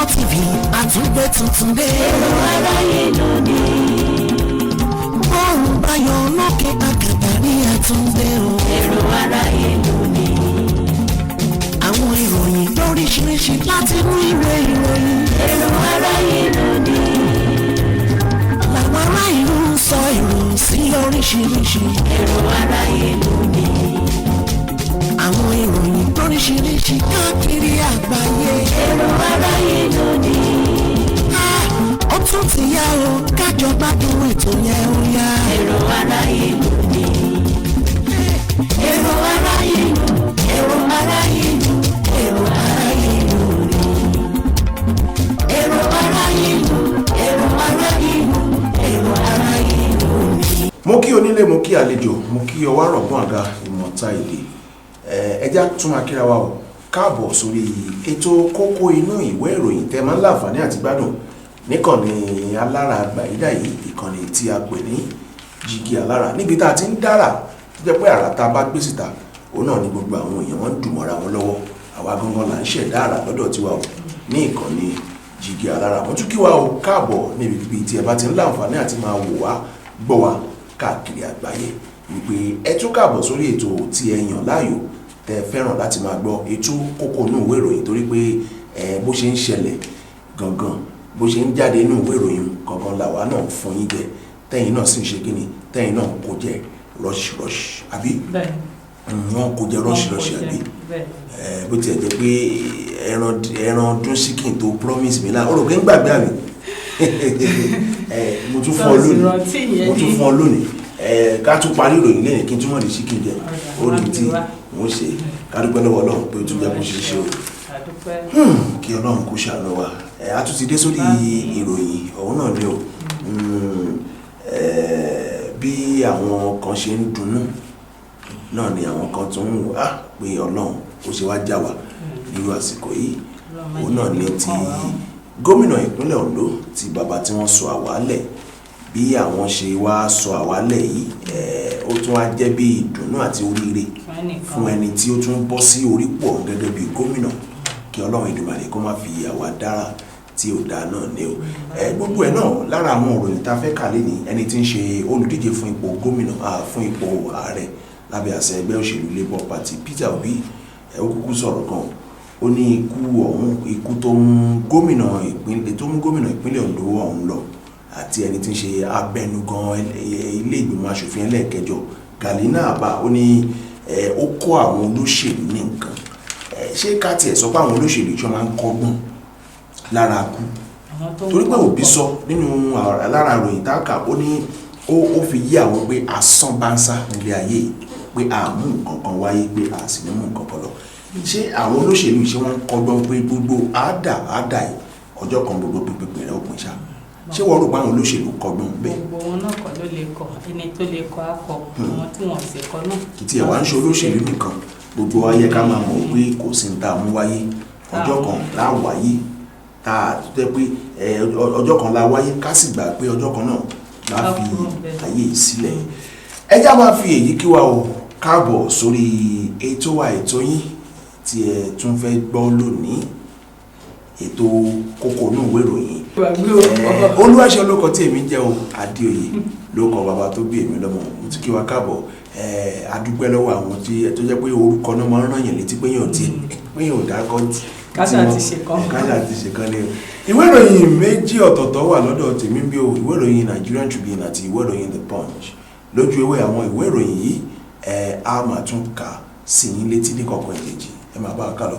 TV, àtúngbé tuntun dé. Èrò aráyé lónìí. Bọ́ọ̀lù báyọ̀ lókè àkàtà ní àtúndé o. Èrò aráyé lónìí. Àwọn ìròyìn lóríṣiríṣi láti inú ìwé ìròyìn. Èrò aráyé lónìí. Làwọn ará ìlú ń sọ èrò sí lóríṣiríṣi. Èrò aráyé lónìí. Àwọn ìròyìn lóríṣiríṣi káàkiri àgbáyé. Èrò aráyé lónìí. Ah, ó tún ti yá o, kájọ gbádùn ètò yẹn ó yá. Èrò aráyé lónìí. Èrò aráyé lónìí. Èrò aráyé lónìí. Èrò aráyé lónìí. Èrò aráyé lónìí. Èrò aráyé lónìí. Èrò aráyé lónìí. Mo kí onílé, mo kí àlejò, mo kí ọwá rọ̀gbọ́n àga ìmọ̀ta èdè. Ẹjá tún máa kíra wa o káàbọ̀ sórí ètò Kókó Inú Ìwé Ìròyìn tẹ́ máa ń láǹfààní àti gbádùn níkànnì alára àgbàyídà yìí, ìkànnì tí a pè ní Jígí Alára, níbi tá a ti ń dára tó jẹ́ pé àrà tá a bá gbé síta, òun náà ni gbogbo àwọn èèyàn wọn ń dùn mọ́ra wọn lọ́wọ́. Àwa gangan là ń ṣẹ̀dá àrà lọ́dọ̀ tiwa o ní ìkànnì Jígí Alára. Mo tún kí wa o káàbọ̀ níbi tí ẹ bá ti ń láǹfààní àti máa wò wá, gbọ́ wa káàkiri àgbáyé, wípé ẹ tún káàbọ̀ sórí ètò tí ẹ yàn láàyò, tẹ fẹ́ràn láti máa gbọ́, ètò Kókó Inú Ìwé Ìròyìn, torí pé ẹ bó ṣe ń ṣẹlẹ̀ gangan, bó ṣe ń jáde inú ìwé ìròyìn gangan làwa náà fún yín jẹ, tẹ́yìn náà sì ń ṣe kíni, tẹ́yìn náà kó jẹ rush rush, àbí? Bẹ́ẹ̀. Wọ́n kó jẹ rush rush, àbí? Bẹ́ẹ̀. Ẹ bó tiẹ̀ jẹ́ pé ẹran ọdún chicken tó promise mi láà, ó rò pé ń gbàgbé, àbí? Ẹ mo tún fún ọ Sọ sì lónìí. Rántí ìyẹn Mo tún fún ọ lónìí. Ẹ ká tún parí ìròyìn lẹ́yìn kí n túmọ̀ ní chicken jẹ. Ọ̀dà, Ó ní tí wá. mo ṣe. Ká dúpẹ́ lọ́wọ́ Ọlọ́run pé ó tún jẹ́ kó ṣe é ṣe o. Àdúpẹ́. Kí Ọlọ́run kó ṣàánú wa. Ẹ a tún ti dé sórí ìròyìn ọ̀hún náà ni o. Bí àwọn kan ṣe ń dunnú náà ni àwọn kan tún ń wò á pé Ọlọ́run ó ṣe wá já wa nírú àsìkò yìí. Òun náà ni ti gómìnà ìpínlẹ̀ Ondo, ti bàbá tí wọ́n sọ àwálẹ̀. Bí àwọn ṣe wá sọ àwálẹ̀ yìí, ó tún wá jẹ́ bí ìdùnnú àti oríire fún ẹni tí ó tún bọ́ sí orípò ọ̀hún gẹ́gẹ́ bí gómìnà. Kí Ọlọ́run Èdùmàrè kó má fi àwa dára tí ò dáa náà ní o. Ẹ gbogbo ẹ náà lára àwọn òròyìn tá a fẹ́ kà lé ní ẹni tí ń ṣe olùdíje fún ipò gómìnà, fún ipò ààrẹ lábẹ́ àṣẹ ẹgbẹ́ òṣèlú Labour Party, Peter Obi. Ẹ ó kúkú sọ̀rọ̀ kan, ó ní ikú ọ̀hún, ikú tó mú gómìnà ìpínlẹ̀ Ondo ọ̀hún lọ àti ẹni tí ń ṣe abẹnugan ilé ìgbìmọ̀ asòfin ẹlẹ́ẹ̀kẹjọ, Galina Abba, ó ní ó kọ́ àwọn olóṣèlú ní nǹkan. Ṣé ká tiẹ̀ sọ pé àwọn olóṣèlú ìjọ máa ń kọ́gbọ́n lára kú? Torí pé Òbí sọ nínú lára ìròyìn tá a kà, ó ní ó fi yé àwọn pé asán bá ń sá nílé ayé yìí, pé a mú nǹkan kan wáyé, pé a sì ní mú nǹkan kan lọ. Ṣé àwọn olóṣèlú, ṣé wọ́n ń kọ́gbọ́n pé gbogbo àádà àádà yìí, ọjọ́ kan gbogbo pípípì rẹ̀ ó pín ṣá? Ṣé wọ́n rò pé àwọn olóṣèlú kọ́gbọ́n bẹ́ẹ̀? Gbogbo wọn náà kọ́ ló lè kọ. Ẹni tó lè kọ á kọ, àwọn tí wọn sì kọ náà. Kì í tiẹ̀ wá ń ṣe olóṣèlú nìkan, gbogbo wa yẹ ká máa mọ̀ pé kò sí ní tá a mú wáyé. Ọjọ́ kan la wáyé, tá a jẹ́ pé ọjọ́ kan la wáyé, ká sì gbà pé ọjọ́ kan náà la fi ayé yìí sílẹ̀. Ẹ já máa fi èyí kí wa o káàbọ̀ sórí ètò wa, ètò yín tí ẹ tún fẹ́ gbọ́ lónìí, ètò Kókó Inú Ìwé Ìròyìn. Olúwaṣẹ́ olóko tí èmi jẹ́ o, Adéoyè lóko bàbá tó bí èmi lọ́mọ. Mo ti kí wa káàbọ̀. Adúpẹ́ lọ́wọ́ àwọn tí tó jẹ́ pé orúkọ náà máa ń ràn yàn létí pé yàn tí pé yàn ò dákọ́ tí. Káṣá ti ṣe kan. Káṣá ti ṣe kan ní o. Ìwé ìròyìn méjì ọ̀tọ̀ọ̀tọ̀ wà lọ́dọ̀ tèmi bí o, ìwé ìròyìn Nigerian Tribune àti ìwé ìròyìn The Punch. Lójú ewé àwọn ìwé ìròyìn yìí, a máa tún kà sí yín létí ní kọ̀ọ̀kan ìkejì. Ẹ máa bá a kà lọ.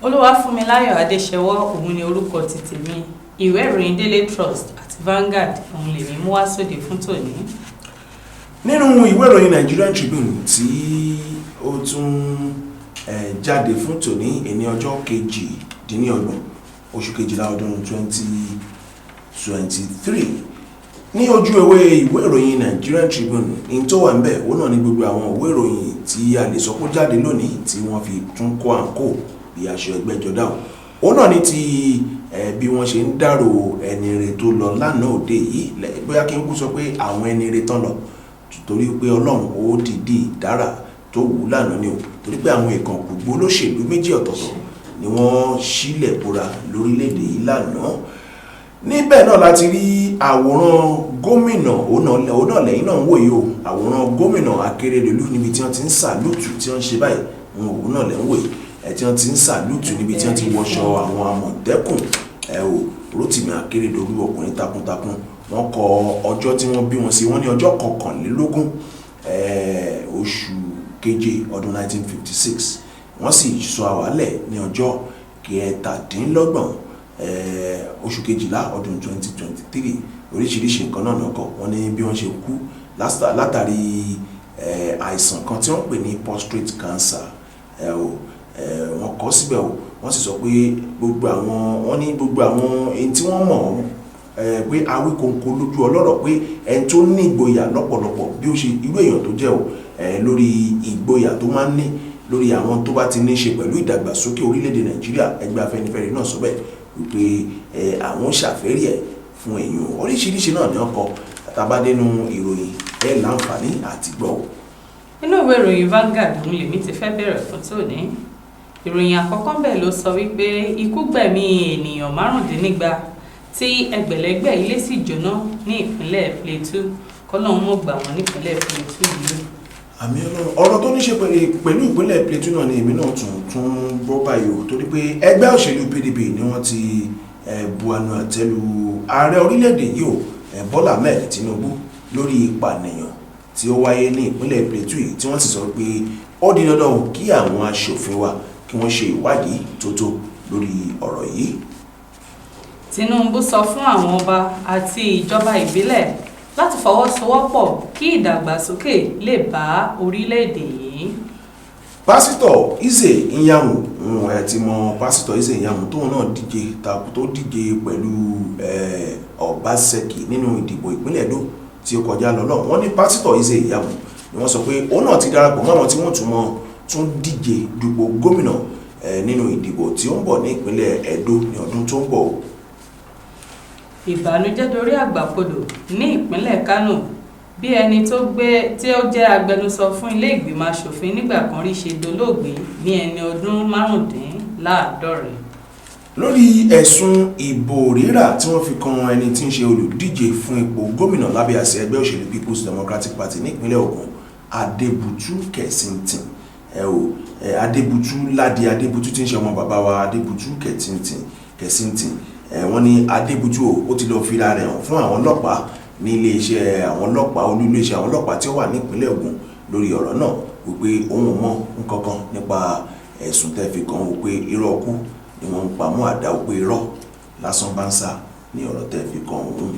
Olúwafúnmiláyọ̀ Adéṣẹwọ́ òun ni orúkọ ti tèmi. Ìwé ìròyìn Daily Trust àti Vanguard òun lèmi mú wá sóde fún tòní. Nínú ìwé ìròyìn Nigerian Tribune tí ó tún jáde fún tòní, ẹni ọjọ́ 28 oṣù kejìlá ọdún 2023, ní ojú ewé ìwé ìròyìn Nigerian Tribune, ní tó wà níbẹ̀, òun náà ní gbogbo àwọn ìwé ìròyìn tí a lè sọ pé ó jáde lónìí tí wọ́n fi tún kó àǹkó bí aṣọ ẹgbẹ́jọdá o. Òun náà ní ti bí wọ́n ṣe ń dárò ẹni rere tó lọ lánàá òde yìí. Bóyá kí n kú sọ pé àwọn ẹni rere tán lọ, torí pé Ọlọ́run ó dìídì dára tó wù ú lánàá ni o, torí pé àwọn ìkàn gbogbo olóṣèlú méjì ọ̀tọ̀ọ̀tọ̀. Ni wọ́n sílẹ̀ búra lórílẹ̀‐èdè yìí lánàá. Níbẹ̀ náà láti rí àwòrán gómìnà òun náà lẹ́yìn náà ń wòye o, àwòrán gómìnà Akérédolú níbi tí wọ́n ti ń sàlúùtù tí wọ́n ń ṣe báyìí. Òun náà lẹ́ ń wòye ẹ̀ tí wọ́n ti ń sàlúùtù níbi tí wọ́n ti wọṣọ àwọn Àmọ̀tẹ́kùn ẹ̀ o. Rótìmí Akérédolú, ọkùnrin takuntakun. Wọ́n kọ ọjọ́ tí wọ́n bí wọn sí, wọ́n ní ọjọ́ 21 oṣù keje ọdún 1956. Wọ́n sì sọ àwálẹ̀ ní ọjọ́ 27 oṣù kejìlá ọdún 2023. Oríṣiríṣi nǹkan náà náà kọ. Wọ́n ní bí wọ́n ṣe kú látàrí àìsàn kan tí wọ́n pè ní prostate cancer ẹ o. Wọ́n kọ síbẹ̀ o. Wọ́n sì sọ pé gbogbo àwọn, wọ́n ní gbogbo àwọn èyí tí wọ́n mọ̀ pé Awíkonko lójú ọlọ́rọ̀, pé ẹni tó ní ìgboyà lọ́pọ̀lọpọ̀, bí ó ṣe irú èèyàn tó jẹ́ o, lórí ìgboyà tó máa ń ní lórí àwọn tó bá ti ní ṣe pẹ̀lú ìdàgbàsókè orílẹ̀-èdè Nàìjíríà. Ẹgbẹ́ Afẹ́nifẹ́re náà sọ bẹ́ẹ̀ wípé àwọn ṣàfẹ́rí ẹ̀ fún èèyàn. Oríṣiríṣi náà ní ọkọ̀ àtàbádẹ́nu ìròyìn ẹ̀ láǹfààní àti gbọ́ o. Inú ìwé ìròyìn Vanguard òun lèmi ti fẹ́ bẹ̀rẹ̀ fún tòní. Ìròyìn àkọ́kọ́ bẹ̀ ló sọ wípé ikú gbẹ̀mí ènìyàn 215 tí ẹgbẹ̀lẹ́gbẹ̀ ilé sì jóná ní ìpínlẹ̀ Plateau. Kọ́lọ́hún mọ̀ gbà wọ́n nípínlẹ̀ Plateau yìí. Àmín Ọlọ́run. Ọ̀rọ̀ tó ní ṣe pẹ̀lú ìpínlẹ̀ Plateau náà ni èmi náà tún tún gbọ́ báyìí o, torí pé ẹgbẹ́ òṣèlú PDP ni wọ́n ti bu ẹnu àtẹ́ lu ààrẹ orílẹ̀-èdè yìí o, Bọ́lá Ahmed Tinubu, lórí ìpànìyàn tí ó wáyé ní ìpínlẹ̀ Plateau yìí, tí wọ́n sì sọ pé ó di dandan o kí àwọn aṣòfin wa kí wọ́n ṣe ìwádìí tó tó lórí ọ̀rọ̀ yìí. Tinubu sọ fún àwọn ọba àti ìjọba ìbílẹ̀ láti fọwọ́sowọ́pọ̀ kí ìdàgbàsókè lè bá orílẹ̀-èdè yìí. Pásítọ̀ Ize Iyamu, ẹ ti mọ Pásítọ̀ Ize Iyamu, tóun náà díje tó díje pẹ̀lú Obaseki nínú ìdìbò ìpínlẹ̀ Edo tí ó kọjá lọ náà. Wọ́n ní Pásítọ̀ Ize Iyamu ni wọ́n sọ pé òun náà ti darapọ̀ mọ́ àwọn tí wọ́n tún mọ́ tún díje dupò gómìnà nínú ìdìbò tí ó ń bọ̀ ní ìpínlẹ̀ Edo ní ọdún tó ń bọ̀. Ìbànújẹ́ dorí àgbàkodò ní ìpínlẹ̀ Kánò bí ẹni tó gbé tí ó jẹ́ agbẹnusọ fún ilé ìgbìmọ̀ asòfin nígbà kan rí ṣe dolóògbé ní ẹni ọdún 75. Lórí ẹ̀sùn ìbò rírà tí wọ́n fi kan ẹni tí ń ṣe olùdíje fún ipò gómìnà lábẹ́ àsíá ẹgbẹ́ òṣèlú People's Democratic Party nípínlẹ̀ Ògùn, Adébútú Kẹ̀sìntìn ẹ o, Adébútú Ládì Adébútú, tí ń ṣe ọmọ bàbá wa Adébútú Kẹ̀sìntìn Kẹ̀sìntìn ẹ, wọ́n ní Adébútú o, ó ti lọ fira rẹ̀ hàn fún àwọn ọlọ́pàá ní iléeṣẹ́ àwọn ọlọ́pàá, olú iléeṣẹ́ àwọn ọlọ́pàá tí ó wà nípínlẹ̀ Ògùn, lórí ọ̀rọ̀ náà, wípé òun ò mọ nǹkankan nípa ẹ̀sùn tẹ́ fi kàn án, wípé irọ́ kú ni wọ́n ń pamọ́ àdá, wípé irọ́ lásán bá ń sá ní ọ̀rọ̀ tẹ́ fi kàn òun.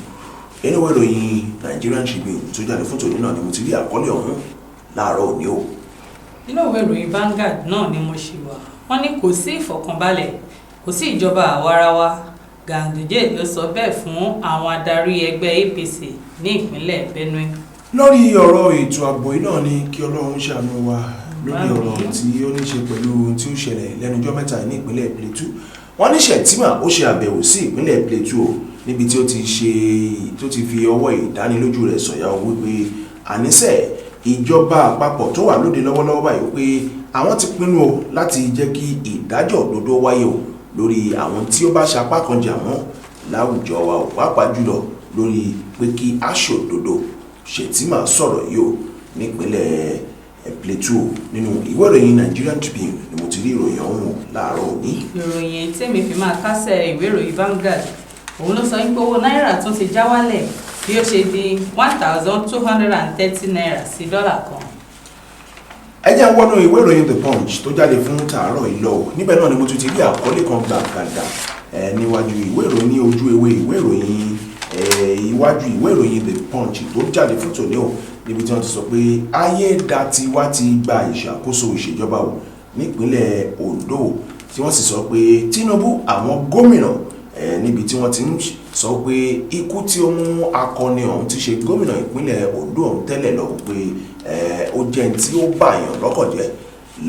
Inú ìwé ìròyìn Nigerian Tribune tó jáde fún tòní náà ni mo ti rí àkọlé ọ̀hún láàárọ̀ òní o. Nínú ìwé ìròyìn Vanguard náà ni mo ṣì wà. Wọ́n ní kò sí ìfọ̀kànbalẹ̀, kò sí ìjọba àwarawa. Ganduje ló sọ bẹ́ẹ̀ fún àwọn adarí ẹgbẹ́ APC ní ìpínlẹ̀ Benue. Lórí ọ̀rọ̀ ètò ààbò yìí náà ni, kí Ọlọ́run ṣàánú wa lórí ọ̀rọ̀ tí ó ní ṣe pẹ̀lú ohun tí ó ṣẹlẹ̀ lẹ́nu ọjọ́ mẹ́ta ní ìpínlẹ̀ Plateau. Wọ́n ní Shettima ó ṣe àbẹ̀wò sí ìpínlẹ̀ Plateau o, níbi tí ó ti ṣe tó ti fi ọwọ́ ìdánilójú rẹ̀ sọ̀yà o, wípé àníṣe ìjọba àpapọ̀ tó wà lóde lọ́wọ́lọ́wọ́ báyìí, wípé àwọn ti pinnu o láti jẹ́ kí ìdájọ́ òdodo wáyé o lórí àwọn tí ó bá ṣapá kan jà mọ́ láwùjọ wa o, pàápàá jùlọ lórí pé kí aṣòdodo. Shettima sọ̀rọ̀ yìí o nípínlẹ̀ Plateau. Nínú ìwé ìròyìn Nigerian Tribune ni mo ti rí ìròyìn ọ̀hún láàárọ̀ òní. Ìròyìn tèmi fi máa kásẹ̀ ìwé ìròyìn Vanguard òun ló sọ pé owó náírà tún ti já wálẹ̀ bí ó ṣe di ₦1,230 sí dọ́là kan. Ẹ jẹ́ ń wọnú ìwé ìròyìn The Punch tó jáde fún tàárọ̀ ìlọ o. Níbẹ̀ náà ni mo tún ti rí àkọlé kan gbàgàdà ẹ níwájú ìwé ìròyìn, ní ojú ewé ìwé ìròyìn ẹ, iwájú ìwé ìròyìn The Punch tó jáde fún tòní o, níbi tí wọ́n ti sọ pé Ayédatiwa ti gba ìṣàkóso ìṣèjọba o nípínlẹ̀ Ondo, tí wọ́n sì sọ pé Tinubu, àwọn gómìnà ẹ, níbi tí wọ́n ti ń sọ pé ikú tí ó mú akọni ọ̀hún ti ṣe gómìnà ìpínlẹ̀ Ondo ọ̀hún tẹ́lẹ̀ lọ, pé ẹ, ó jẹ́ ní tí ó bàyàn lọ́kàn jẹ́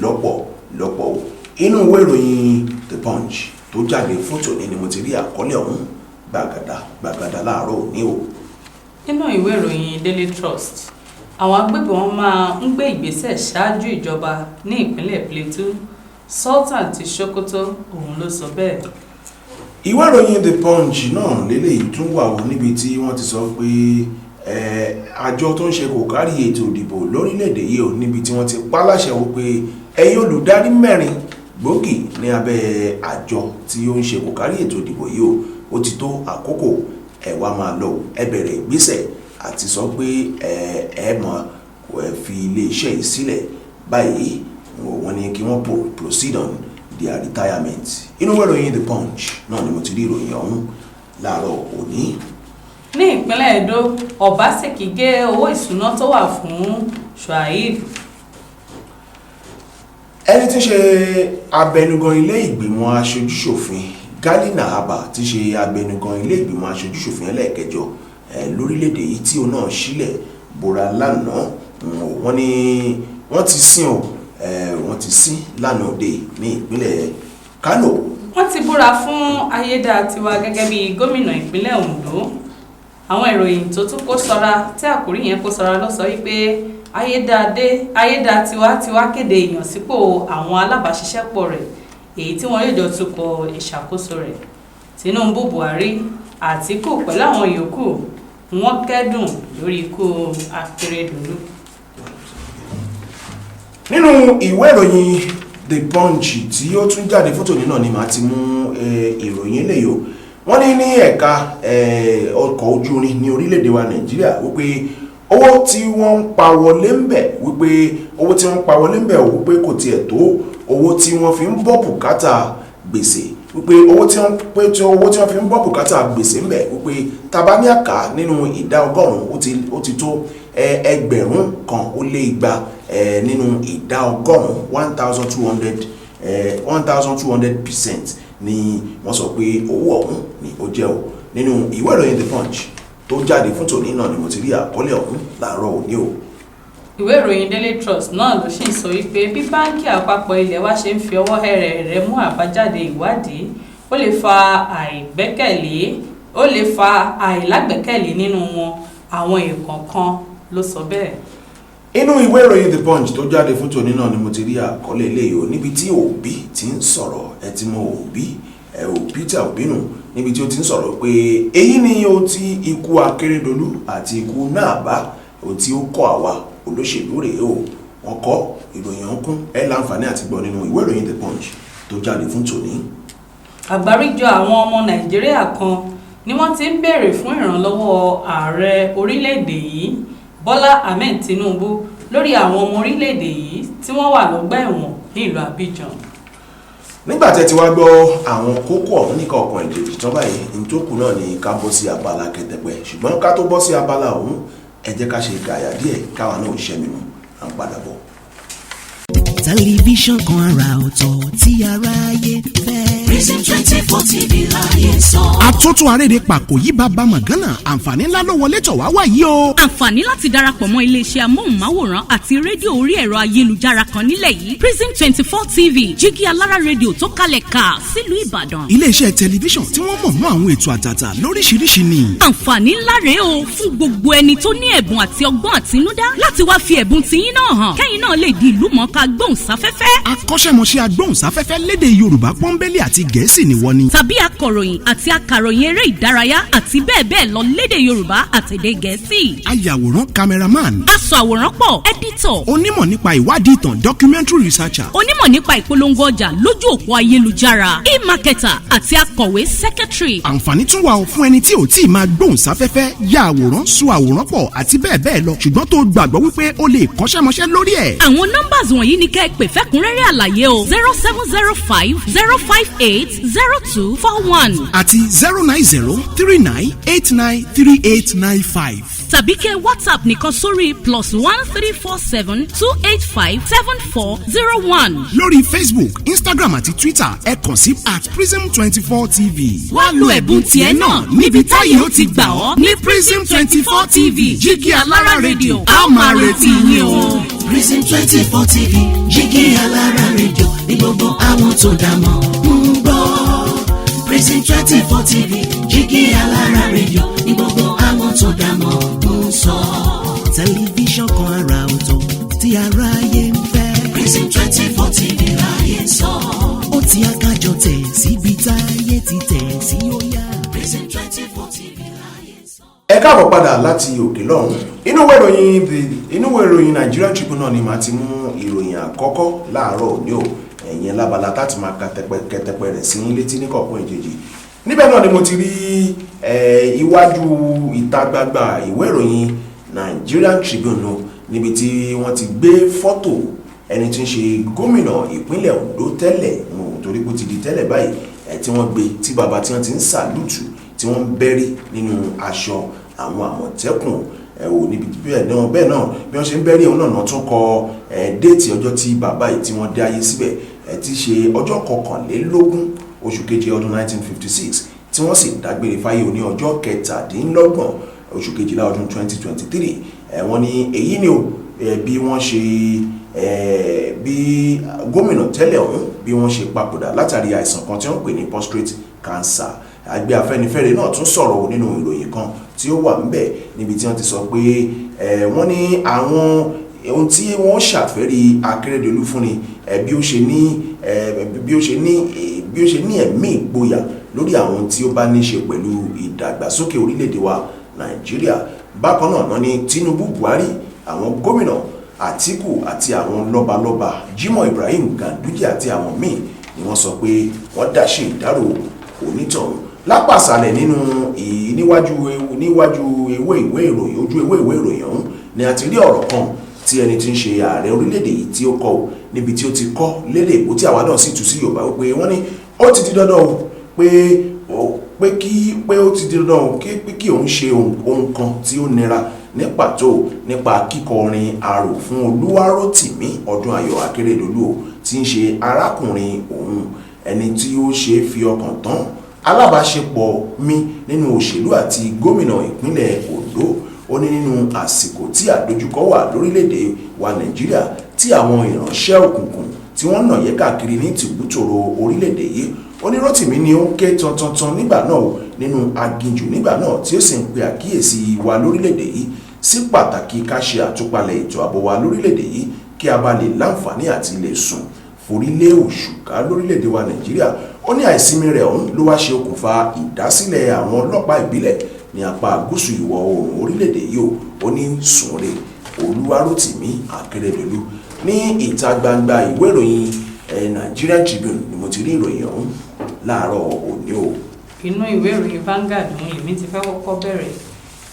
lọ́pọ̀lọpọ̀ o. Inú ìwé ìròyìn The Punch tó jáde fún tòní ni mo ti rí àkọlé ọ̀hún gbàgàdà gbàgàdà láàárọ̀ òní o. Nínú ìwé ìròyìn Daily Trust, àwọn agbébọn máa ń gbé ìgbésẹ̀ ṣáájú ìjọba ní ìpínlẹ̀ Plateau. Sultan ti Sokoto òun ló sọ bẹ́ẹ̀. Ìwé ìròyìn The Punch náà lélẹ́yìí tún wà ó, níbi tí wọ́n ti sọ pé àjọ tó ń ṣe kò kárí ètò ìdìbò lórílẹ̀‐èdè yìí ò, níbi tí wọ́n ti pa láṣẹ wípé ẹ̀yin olùdarí mẹ́rin gbòógì ní abẹ́ àjọ tí ó ń ṣe kò kárí ètò ìdìbò yìí o, ó ti tó àkókò, ẹ wá máa lọ, ẹ bẹ̀rẹ̀ ìgbésẹ̀ àti sọ pé ẹ mọ̀ ẹ fi iléeṣẹ́ yìí sílẹ̀ báyìí. Wọ́n ní kí wọ́n proceed on their retirement. Inú ìwé ìròyìn The Punch náà ni mo ti rí ìròyìn ọ̀hún láàárọ̀ òní. Ní ìpínlẹ̀ Edo, Obaseki gé owó ìṣúná tó wà fún Shuaib. Ẹni tí ń ṣe abẹnugan ilé ìgbìmọ̀ aṣojúṣòfin, Gali Na'Abba, tí ṣe abẹnugan ilé ìgbìmọ̀ aṣojúṣòfin ẹlẹ́ẹ̀kẹjọ lórílẹ̀‐èdè yìí, tí òun náà sílẹ̀ bora lánàá, wọ́n ní wọ́n ti sin o, wọ́n ti sin lánàá òde ní ìpínlẹ̀ Kano. Wọ́n ti búra fún Ayédátiwa gẹ́gẹ́ bí gómìnà ìpínlẹ̀ Ondo. Àwọn ìròyìn tó tún kó sọra tí àkórí yẹn kó sọra ló sọ wípé Ayédátiwa ti wá kéde ìyànsípò àwọn alábàáṣiṣẹ́pọ̀ rẹ̀, èyí tí wọ́n yóò jọ tukọ̀ ìṣàkóso rẹ̀. Tinubu, Buhari, Àtíkù pẹ̀lú àwọn yòókù, wọ́n kẹ́dùn lórí ikú Akérédolú. Nínú ìwé ìròyìn The Punch tí ó tún jáde fótó ní náà ni màá ti mú ìròyìn eléyìí o. Wọ́n ní ní ẹ̀ka ọkọ̀ ojú irin ní orílẹ̀-èdè wa Nàìjíríà wípé owó tí wọ́n ń pa wọlé ń bẹ̀, wípé owó tí wọ́n ń pa wọlé ń bẹ̀, wípé kò tiẹ̀ tó owó tí wọ́n fi ń bọ́ bùkátà gbèsè, wípé owó tí wọ́n fi ń bọ́ bùkátà gbèsè ń bẹ̀, wípé tá bá ní àká nínú ìdá 100, ó ti tó 1200 nínú ìdá 100, 1,200% ni wọ́n sọ pé owó ọ̀hún ni ó jẹ́ o. Nínú ìwé ìròyìn The Punch tó jáde fún tòní náà ni mo ti rí àkọlé ọ̀hún láàárọ̀ òní o. Ìwé ìròyìn Daily Trust náà ló sì ń sọ wípé bí báńkì àpapọ̀ ilé wa ṣe ń fi ọwọ́ hẹ̀rẹ̀ rẹ̀ mú àbájáde ìwádìí, ó lè fa àìgbẹ́kẹ̀lé, ó lè fa àìlágbẹ́kẹ̀lé nínú wọn. Àwọn èèkàn kan ló sọ bẹ́ẹ̀. Inú ìwé ìròyìn The Punch tó jáde fún tòní náà ni mo ti rí àkọlé eléyìí o, níbi tí Obi ti ń sọ̀rọ̀. Ẹ ti mọ Obi ẹ ò, Peter Obi nù, níbi tí ó ti ń sọ̀rọ̀ pé èyí ni ohun tí ikú Akérédolú àti ikú Na'Abba, ohun tí ó kọ́ àwa olóṣèlú rèé o. Wọ́n kọ́ ìròyìn ọ̀hún, ẹ láǹfààní àti gbọ́ nínú ìwé ìròyìn The Punch tó jáde fún tòní. Àgbáríjọ àwọn ọmọ Nàìjíríà kan ni wọ́n ti ń béèrè fún ìrànlọ́wọ́ ààrẹ orílẹ̀-èdè yìí, Bọ́lá Ahmed Tinubu, lórí àwọn ọmọ orílẹ̀-èdè yìí tí wọ́n wà lọ́gbà ẹ̀wọ̀n ní ìlú Abidjan. Nígbà tẹ́ ti wá gbọ́ àwọn kókó ọ̀hún nìkan ọ̀kan ìdèjì tán báyìí, nítòkù náà ni ká bọ́ sí abala kẹtẹpẹ. Ṣùgbọ́n ká tó bọ́ sí abala ọ̀hún, ẹ jẹ́ ká ṣe gàyà díẹ̀, káwa náà ṣẹ́ mímu, à ń padà bọ̀. Tẹlifíṣàn kan àrà ọ̀tọ̀ tí aráyé fẹ́. Prism 24 TV láyé sọ. Àtúntò àrèrè pàkó yí bàbá mọ̀gánà, àǹfààní ńlá ló wọlé tọ̀ wá wáyé o. Àǹfààní láti darapọ̀ mọ́ iléeṣẹ́ amóhùnmáwòrán àti rédíò orí ẹ̀rọ ayélujára kan nílẹ̀ yìí, Prism 24 TV, jígí alára rédíò tó kalẹ̀ ká sílùú Ìbàdàn. Iléeṣẹ́ tẹlifíṣàn tí wọ́n mọ̀ mọ́ àwọn ètò àtàtà lóríṣiríṣi ni. Àǹfààní ńlá rèé o fún gbogbo ẹni tó ní ẹ̀bùn àti ọgbọ́n àtinúdá láti wá fi ẹ̀bùn tiyín náà hàn, kẹ́yìn náà lè di ìlú mọ̀ọ́ká gbóhùnsáfẹ́fẹ́. Akọ́ṣẹ́mọṣẹ́ agbóhùnsáfẹ́fẹ́ lédè Yorùbá pọ́nbélé àti Gẹ̀ẹ́sì ni wọ́n ní. Tàbí akọ̀ròyìn àti akàròyìn eré ìdárayá àti bẹ́ẹ̀ bẹ́ẹ̀ lọ lédè Yorùbá àtèdè Gẹ̀ẹ́sì. Ayàwòrán, cameraman. Aṣọ àwòrán pọ̀, editor. Onímọ̀ nípa ìwádìí ìtàn, documentary researcher. Onímọ̀ nípa ìpolongo ọjà lójú òpó ayélujára, e-marketer, àti akọ̀wé, secretary. Àǹfààní tún wà fún ẹni tí ò tí ì máa gbóhùnsáfẹ́fẹ́, ya àwòrán, so àwòrán pọ̀ àti bẹ́ẹ̀ bẹ́ẹ̀ lọ, ṣùgbọ́n tó gbàgbọ́ wípé ó lè kọ́ṣẹ́mọṣẹ́ lórí ẹ̀. Àwọn numbers wọ̀nyí ni kẹ́ ẹ pè fẹ́kúnrẹ́rẹ́ àlàyé o: 07050580241 àti 09039893895. Tàbí kẹ́ WhatsApp nìkan sórí +13472857401. Lórí Facebook, Instagram àti Twitter, ẹ kàn sí @prism24tv. Wá lo ẹ̀bùn tiẹ̀ náà níbi táyé ó ti gbà ọ́ ní Prism 24 TV, jígí alára rédíò. A ó máa retí yín o. Prism 24 TV, jígí alára rédíò ní gbogbo àwọn tó dá mọ̀ ń gbọ́. Prism 24 TV, jígí alára rédíò ní gbogbo àwọn tó dá mọ̀ ń sọ. Tẹlifíṣàn kan àrà ọ̀tọ̀ tí aráyé ń fẹ́. Prism 24 TV láyé sọ. Káàbọ̀ padà láti òkè lọ́hùn. Inú ìwé ìròyìn Nigerian Tribune náà ni màá ti mú ìròyìn àkọ́kọ́ láàárọ̀ òní o. Ẹ̀yìn lábala láti máa ka kẹtẹpẹ rẹ̀ sí létí ní kọ̀ọ̀kan ìjèjì. Níbẹ̀ náà ni mo ti rí iwájú ìta gbangba ìwé ìròyìn Nigerian Tribune o, níbi tí wọ́n ti gbé fọ́tò ẹni tí ń ṣe gómìnà ìpínlẹ̀ Ondo tẹ́lẹ̀, torí pé ó ti di tẹ́lẹ̀ báyìí, tí wọ́n gbé tí bàbá tí wọ́n ti ń salute, tí wọ́n ń bẹ́rí nínú aṣọ àwọn Àmọ̀tẹ́kùn ẹ̀ wò níbi bẹ́ẹ̀ náà bí wọ́n ṣe ń bẹ́rí òun náà tún kọ date ọjọ́ tí bàbá yìí tí wọ́n dé ayé síbẹ̀, tí í ṣe ọjọ́ 21 oṣù keje ọdún 1956, tí wọ́n sì dágbére fáyé òní ọjọ́ 27 oṣù kejìlá ọdún 2023. Wọ́n ní èyí ni o bí wọ́n ṣe bí gómìnà tẹ́lẹ̀ ọ̀hún bí wọ́n ṣe papòdà látàrí àìsàn kan tí wọ́n pè ní prostate cancer. Àgbẹ̀ Afẹ́nifẹ́re náà tún sọ̀rọ̀ nínú ìròyìn kan tí ó wà ńbẹ̀, níbi tí wọ́n ti sọ pé wọ́n ní àwọn ohun tí wọ́n ṣàfẹ́rí Akérédolú fún ni bí ó ṣe ní ẹ̀mí ìgboyà lórí àwọn tí ó bá ní ṣe pẹ̀lú ìdàgbàsókè orílẹ̀-èdè wa Nàìjíríà. Bákan náà ní Tinubu, Buhari, àwọn gómìnà, Àtíkù àti àwọn lọ́balọ́ba, Jimoh Ibrahim, Ganduje àti àwọn míì ni wọ́n sọ pé wọ́n dáṣe ìdárò onítọ̀hún. Lápàsàlẹ̀ nínú níwájú ewé ìwé ìròyìn, ojú ewé ìwé ìròyìn ọ̀hún ni a ti rí ọ̀rọ̀ kan tí ẹni tí ń ṣe ààrẹ orílẹ̀-èdè yìí tí ó kọ ò, níbi tí ó ti kọ lédè Èbó tí àwa náà sì tú sí Yorùbá wípé wọ́n ní ó ti di dandan o pé kí pé ó ti di dandan o kí pé kí òun ṣe ohun kan tí ó nira ní pàtó nípa kíkọ orin arò fún Olúwarótìmí Ọdúnayọ̀ Akérèdọ́lù o, tí ń ṣe arákùnrin òun, ẹni tí ó ṣe é fi ọkàn tán, alábàáṣepọ̀ mi nínú òṣèlú àti gómìnà ìpínlẹ̀ Ondo. Ó ní nínú àsìkò tí àdójúkọ wà lórílẹ̀‐èdè wa Nàìjíríà, tí àwọn ìránṣẹ́ òkùnkùn tí wọ́n nà yẹ káàkiri ní tìbútòrò orílẹ̀‐èdè yìí, ó ní Rótìmí ni ó ń ké tantantan nígbà náà o, nínú aginjù nígbà náà, tí ó sì ń pe àkíyèsí wa lórílẹ̀‐èdè yìí sí pàtàkì ká ṣe àtúpalẹ̀ ètò ààbò wa lórílẹ̀‐èdè yìí, kí a bá lè láǹfààní àti lè sùn forílẹ̀ òṣùká lórílẹ̀‐èdè wa Nàìjíríà. Ó ní àìsinmi rẹ̀ ọ̀hún ló wá ṣe okùnfà ìdásílẹ̀ àwọn ọlọ́pàá ìbílẹ̀ ní apá gúúsù ìwọ̀ oòrùn orílẹ̀‐èdè yìí o. Ó ní sùnre, Olúwarótìmí Akérèdọ́lù. Ní ìta gbangba ìwé ìròyìn Nigerian Tribune ni mo ti rí ìròyìn ọ̀hún láàárọ̀ òní o. Inú ìwé ìròyìn Vanguard òun lèmi ti fẹ́ kọ́kọ́ bẹ̀rẹ̀.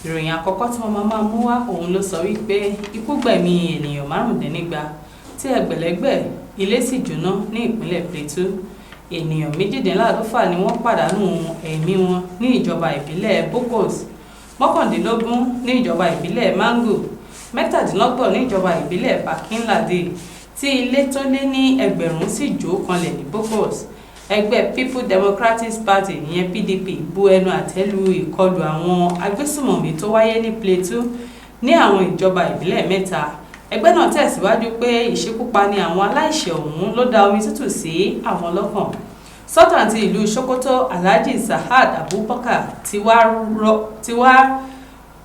Ìròyìn àkọ́kọ́ tí wọ́n máa mú wá, òun ló sọ wípé ikú gbẹ̀mí ènìyàn 125 tí ẹgbẹ̀lẹ́gbẹ̀ ilé sì jóná ní ìpínlẹ̀ Plateau. Ènìyàn 148 ni wọ́n pàdánù ẹ̀mí wọn ní ìjọba ìbílẹ̀ Bokos, 19 ní ìjọba ìbílẹ̀ Mangu, 27 ní ìjọba ìbílẹ̀ Barkin Ladi, tí ilé tó lé ní 1,000 sì jó kanlẹ̀ ní Bokos. Ẹgbẹ́ People Democratic Party, ìyẹn PDP, bu ẹnu àtẹ́ lu ìkọlù àwọn agbésùmọ̀mí tó wáyé ní Plateau ní àwọn ìjọba ìbílẹ̀ mẹ́ta. Ẹgbẹ́ náà tẹ̀síwájú pé ìṣekúpani àwọn aláìṣẹ̀ ọ̀hún ló da omi tútù sí àwọn lọ́kàn. Sultan ti ìlú Sokoto, Alhaji Sa'ad Abubakar, ti wá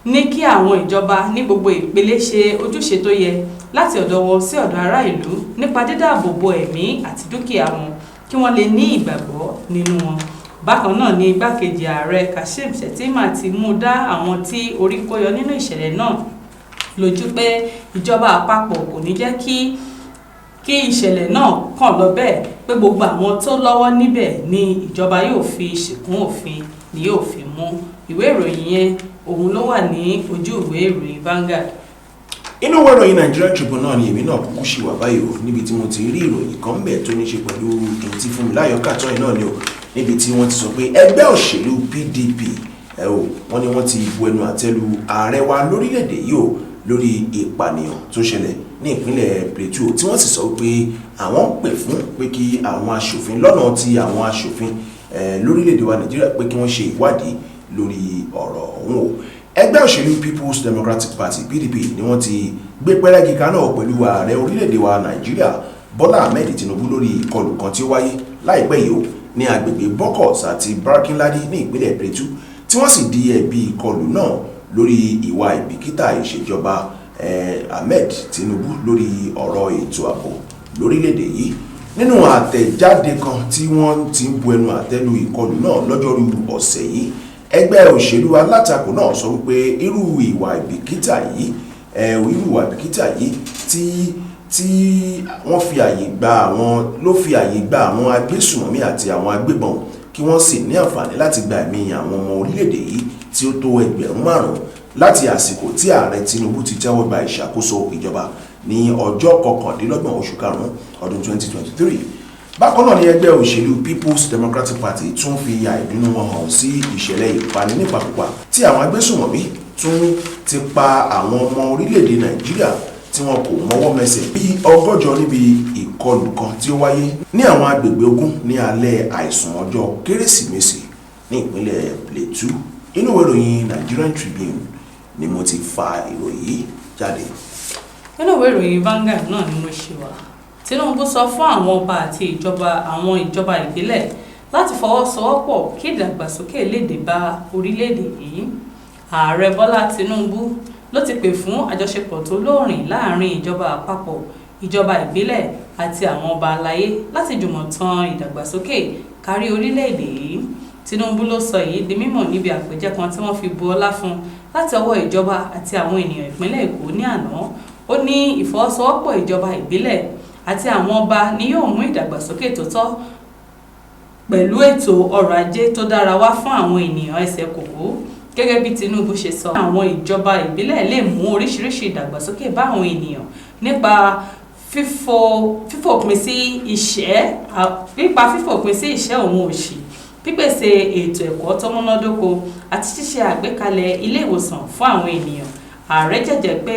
ní kí àwọn ìjọba ní gbogbo ìpele ṣe ojúṣe tó yẹ láti ọ̀dọ̀ wọn sí ọ̀dọ̀ ará ìlú nípa dídáàbò bo ẹ̀mí àti dúkìá wọn, kí wọ́n lè ní ìgbàgbọ́ nínú wọn. Bákan náà ni igbákejì ààrẹ Kashim Shettima ti mú dá àwọn tí orí kó yọ nínú ìṣẹ̀lẹ̀ náà lójú pé ìjọba àpapọ̀ kò ní jẹ́ kí ìṣẹ̀lẹ̀ náà kàn lọ bẹ́ẹ̀, pé gbogbo àwọn tó lọ́wọ́ níbẹ̀ ni ìjọba yóò fi ṣìkún òfin ni yóò fi mú. Ìwé ìròyìn yẹn, òun ló wà ní ojú ìwé ìròyìn Vanguard. Inú ìwé ìròyìn Nigerian Tribune náà ni èmi náà kúkú ṣì wà báyìí o, níbi tí mo ti rí ìròyìn kan bẹ̀ tó ní ṣe pẹ̀lú èyí tí Fúnmiláyọ̀ Kàtọ́ yìí náà ni o, níbi tí wọ́n ti sọ pé ẹgbẹ́ òṣèlú PDP ẹ o, wọ́n ní wọ́n ti bu ẹnu àtẹ́ lu ààrẹ wa lórílẹ̀‐èdè yìí o lórí ìpànìyàn tó ṣẹlẹ̀ ní ìpínlẹ̀ Plateau, tí wọ́n sì sọ pé àwọn ń pè fún pé kí àwọn aṣòfin lọ́nà tí àwọn aṣòfin lórílẹ̀‐èdè wa Nàìjíríà pé kí wọ́n ṣe ìwádìí lórí ọ̀rọ̀ ọ̀hún o. Ẹgbẹ́ òṣèlú People's Democratic Party, PDP, ni wọ́n ti gbé pẹ́rẹ́gì kaná pẹ̀lú ààrẹ orílẹ̀‐èdè wa Nàìjíríà, Bọ́lá Ahmed Tinubu, lórí ìkọlù kan tí ó wáyé láìpẹ́ yìí o ní agbègbè Bokos àti Barkin Ladi ní ìpínlẹ̀ Plateau, tí wọ́n sì di ẹ̀bi ìkọlù náà lórí ìwà ìbìkítà ìṣèjọba Ahmed Tinubu lórí ọ̀rọ̀ ètò ààbò lórílẹ̀‐èdè yìí. Nínú àtẹ̀jáde kan tí wọ́n ti ń bu ẹnu àtẹ́ lu ìkọlù náà lọ́jọ́rú ọ̀sẹ̀ yìí. Ẹgbẹ́ òṣèlú alátakò náà sọ wípé irú ìwà ìbìkítà yìí, irú ìwà ìbìkítà yìí tí wọ́n fi àyè gba àwọn ló fi àyè gba àwọn agbésùmọ̀mí àti àwọn agbébọn kí wọ́n sì ní àǹfààní láti gba ẹ̀mí àwọn ọmọ orílẹ̀-èdè yìí tí ó tó 5,000 láti àsìkò tí ààrẹ Tinubu ti tẹ́wọ́ gba ìṣàkóso ìjọba ní ọjọ́ 29 oṣù karùn-ún ọdún 2023. Bákan náà ni ẹgbẹ́ òṣèlú People's Democratic Party tún fi àìdùnnú wọn hàn sí ìṣẹ̀lẹ̀ ìpani nípakúpa tí àwọn agbésùnmọ̀mí tún ti pa àwọn ọmọ orílẹ̀-èdè Nàìjíríà tí wọn kò mọwọ́ mẹsẹ̀ bíi 160 níbi ìkọlù kan tí ó wáyé ní àwọn agbègbè 20 ní alẹ́ àìsùn ọjọ́ Kérésìmesì ní ìpínlẹ̀ Plateau. Inú ìwé ìròyìn Nigerian Tribune ni mo ti fa ìròyìn yìí jáde. Nínú ìwé ìròyìn Vanguard náà ni mo ṣe wà. Tinubu sọ fún àwọn ọba àti ìjọba àwọn ìjọba ìbílẹ̀ láti fọwọ́sowọ́pọ̀ kí ìdàgbàsókè lè dé bá orílẹ̀-èdè yìí. Ààrẹ Bọ́lá Tinubu ló ti pè fún àjọṣepọ̀ tó lóòrìn láàrin ìjọba àpapọ̀, ìjọba ìbílẹ̀ àti àwọn ọba aláyé láti jùmọ̀ tan ìdàgbàsókè kárí orílẹ̀-èdè yìí. Tinubu ló sọ èyí di mímọ̀ níbi àpèjẹ kan tí wọ́n fi bu ọlá fún láti ọwọ́ ìjọba àti àwọn ènìyàn ìpínlẹ̀ Èkó ní àná. Ó ní ìfọwọ́sowọ́pọ̀ ìjọba ìbílẹ̀ àti àwọn ọba ni yóò mú ìdàgbàsókè tó tọ́ pẹ̀lú ètò ọrọ̀ ajé tó dára wá fún àwọn ènìyàn ẹsẹ̀ kòkó. Gẹ́gẹ́ bí Tinubu ṣe sọ, àwọn ìjọba ìbílẹ̀ lè mú oríṣiríṣi ìdàgbàsókè bá àwọn ènìyàn nípa fífòpin sí ìṣẹ́ òun òṣì, pípèsè ètò ẹ̀kọ́ tó múnádóko àti ṣíṣe àgbékalẹ̀ ilé ìwòsàn fún àwọn ènìyàn. Ààrẹ jẹ́jẹ́ pé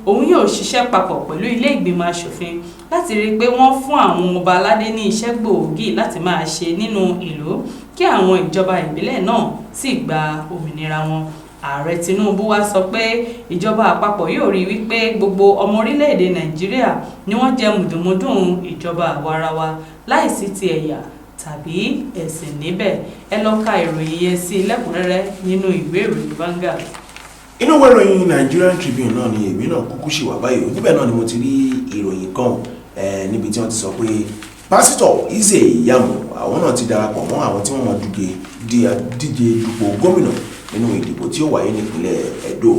òun yóò ṣiṣẹ́ papọ̀ pẹ̀lú ilé ìgbìmọ̀ asòfin láti rí i pé wọ́n fún àwọn ọba aládé ní iṣẹ́ gbòógì láti máa ṣe nínú ìlú, kí àwọn ìjọba ìbílẹ̀ náà sì gba òmìnira wọn. Ààrẹ Tinubu wá sọ pé ìjọba àpapọ̀ yóò rí wípé gbogbo ọmọ orílẹ̀-èdè Nàìjíríà ni wọ́n jẹ mùdùnmúdùn ìjọba àwarawa láìsí ti ẹ̀yà tàbí ẹ̀sìn níbẹ̀. Ẹ lọ ka ìròyìn yẹn sí lẹ́kùnrẹ́rẹ́ nínú ìwé ìròyìn Vanguard. Inú ìwé ìròyìn Nigerian Tribune náà ni èmi náà kúkú ṣì wà báyìí. Níbẹ̀ náà ni mo ti rí ìròyìn kan níbi tí wọ́n ti sọ pé Pásítọ̀ Ize Iyamu, àwọn náà ti darapọ̀ mọ́ àwọn tí wọ́n mọ̀ díje dupò gómìnà nínú ìdìbò tí ó wáyé nípìnlẹ̀ Edo.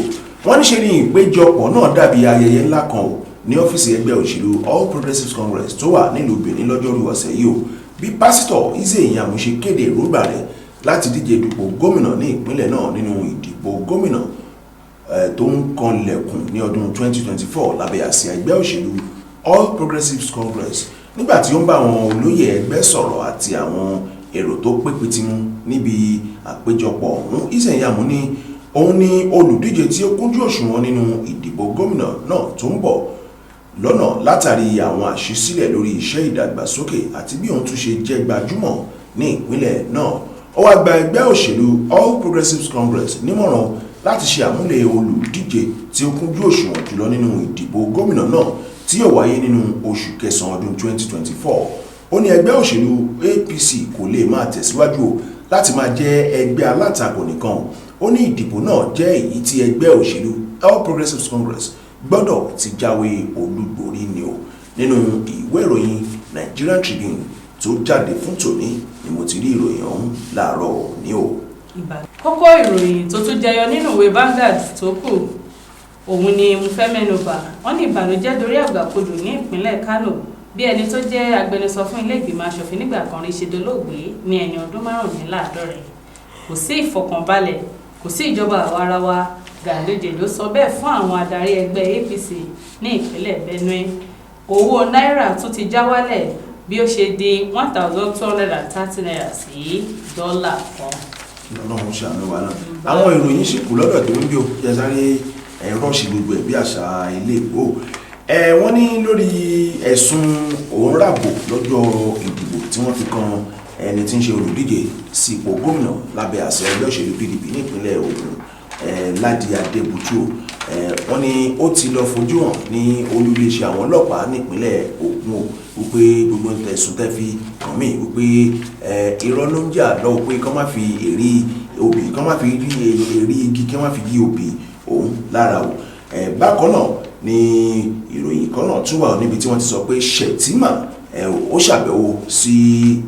Wọ́n ní ṣe ní ìpéjọpọ̀ náà dàbí ayẹyẹ ńlá kan o ní ọ́fíìsì ẹgbẹ́ òṣèlú All Progressives Congress tó wà nílùú Benin lọ́jọ́rú ọ̀sẹ̀ yìí o, bí Pásítọ̀ Ize Iyamu ṣe kéde èròǹgbà rẹ̀ láti díje dupò gómìnà ní ìpínlẹ̀ náà nínú ìdìbò gómìnà tó ń kanlẹ̀kùn ní ọdún 2024 lábẹ́ àsíá ẹgbẹ́ òṣèlú All Progressives Congress. Nígbà tí ó ń bá àwọn olóyè ẹgbẹ́ sọ̀rọ̀ àti àwọn èrò tó pé pitimu níbi àpéjọpọ̀ ọ̀hún, Ize Iyamu ní òun ní olùdíje tí ó kúnjú òṣùwọ̀n nínú ìdìbò gómìnà náà tó ń bọ̀ lọ́nà látàrí àwọn àṣìsílẹ̀ lórí iṣẹ́ ìdàgbàsókè àti bí òun tún ṣe jẹ́ gbajúmọ̀ ní ìpínlẹ̀ náà. Ó wá gba ẹgbẹ́ òṣèlú All Progressives Congress nímọ̀ràn láti ṣe àmúlẹ̀ olùdíje tí ó kúnjú òṣùwọ̀n jùlọ nínú ìdìbò gómìnà náà tí yóò wáyé nínú oṣù kẹsàn-án ọdún 2024. Ó ní ẹgbẹ́ òṣèlú APC kò lè máa tẹ̀síwájú o láti máa jẹ́ ẹgbẹ́ alátakò nìkan. Ó ní ìdìbò náà jẹ́ èyí tí ẹgbẹ́ òṣèlú All Progressives Congress gbọ́dọ̀ ti jáwé olúborí ni o. Nínú ìwé ìròyìn Nigerian Tribune tó jáde fún tòní ni mo ti rí ìròyìn ọ̀hún láàárọ̀ òní o. Kókó ìròyìn tó tún jẹyọ nínú ìwé Vanguard tó kù, òun ni mo fẹ́ mẹ́nu bà. Wọ́n ní ìbànújẹ́ dorí àgbàkodò ní ìpínlẹ̀ Kánò bí ẹni tó jẹ́ agbẹnusọ fún ilé ìgbìmọ̀ asòfin nígbà kan rí ṣe dolóògbé ní ẹni ọdún 75. Kò sí ìfọ̀kànbalẹ̀, kò sí ìjọba àwarawa, Ganduje ló sọ bẹ́ẹ̀ fún àwọn adarí ẹgbẹ́ APC ní ìpínlẹ̀ Benue. Owó náírà tún ti já wálẹ̀ bí ó ṣe di ₦1,230 sí dọ́là kan. Ọlọ́run ṣàánú wa náà. Àwọn ìròyìn sì kù lọ́dọ̀ tó ń bí o jẹ́ sáré rọ́ọ̀ṣì gbogbo ẹ̀ bí àṣà ilé ìgbò. Wọ́n ní lórí ẹ̀sùn òun ràbò lọ́jọ́ ìdìbò tí wọ́n fi kan ẹni tí ń ṣe olùdíje sí ipò gómìnà lábẹ́ àṣẹ ẹgbẹ́ òṣèlú PDP ní ìpínlẹ̀ Ògùn, Ládi Adébútú, wọ́n ní ó ti lọ fojú hàn ní olú iléeṣẹ́ àwọn ọlọ́pàá nípínlẹ̀ Ògùn o, wípé gbogbo ẹ̀sùn tẹ́ fi kàn mí, wípé irọ́ ló ń jà lọ́wọ́, pé kán má fi èrí obì, kán má fi rí èrí igi, kán má fi yí obì òun lára o. Bákan náà ni ìròyìn kan náà tún wà níbi tí wọ́n ti sọ pé Shettima ó ṣàbẹ̀wò sí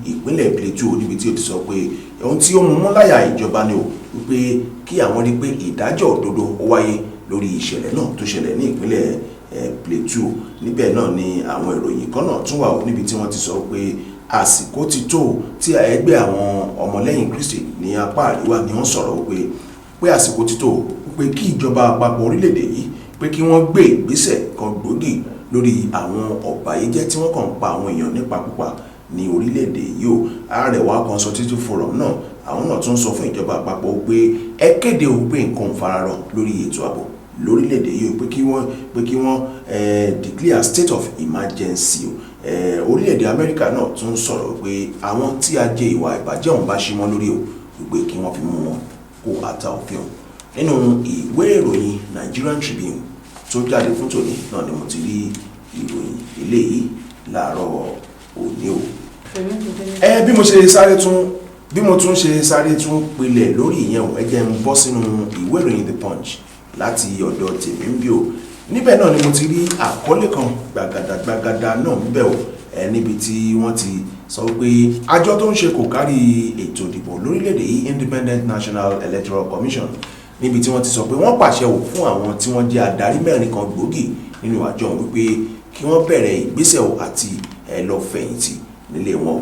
ìpínlẹ̀ Plateau, níbi tí ó ti sọ pé ohun tí ó mú mú láyà ìjọba ni o, wípé Wípé kí àwọn rí pé ìdájọ́ òdodo ó wáyé lórí ìṣẹ̀lẹ̀ náà tó ṣẹlẹ̀ ní ìpínlẹ̀ Plateau. Níbẹ̀ náà ni àwọn ìròyìn kan náà tún wà níbi tí wọ́n ti sọ pé àsìkò ti tó tí ẹgbẹ́ àwọn ọmọlẹ́yìn Kristi ní apá àríwá ni wọ́n sọ̀rọ̀ pé àsìkò ti tó pé kí ìjọba àpapọ̀ orílẹ̀-èdè yìí, pé kí wọ́n gbé ìgbésẹ̀ kan gbòógì lórí àwọn ọ̀bàyéjẹ́ tí wọ́n kàn ń pa àwọn èèyàn nípakúpa ní orílẹ̀-èdè yìí o. Arewa Consultative Forum náà, àwọn náà tún sọ fún ìjọba àpapọ̀ pé ẹ kéde o pé nǹkan ò fararọ lórí ètò ààbò lórílẹ̀-èdè yìí o, pé kí wọ́n declare state of emergency o. Orílẹ̀-èdè Amẹ́ríkà náà tún sọ̀rọ̀ pé àwọn tí a jẹ ìwà ìbàjẹ́ ọ̀hún bá ṣí mọ́ lórí o, pé kí wọ́n fi mú wọn kó ata òfin o. Nínú ìwé ìròyìn Nigerian Tribune tó jáde fún tòní náà ni mo ti rí ìròyìn eléyìí láàárọ̀ òní o. Ẹ bí mo tún ṣe sáré tún pilẹ̀ lórí ìyẹn o, ẹ jẹ́ n bọ́ sínú ìwé ìròyìn The Punch láti ọ̀dọ̀ tèmi ń bí o. Níbẹ̀ náà ni mo ti rí àkọlé kan gbàgàdà gbàgàdà náà ń bẹ̀ o, ẹ níbi tí wọ́n ti sọ pé àjọ tó ń ṣe kò kárí ètò ìdìbò lórílẹ̀‐èdè yìí, Independent National Electoral Commission, níbi tí wọ́n ti sọ pé wọ́n pàṣẹ wò fún àwọn tí wọ́n jẹ́ adarí mẹ́rin kan gbòógì nínú àjọ ọ̀hún wípé kí wọ́n bẹ̀rẹ̀ ìgbésẹ̀ o àti ẹ lọ fẹ̀yìntì nílé wọn o.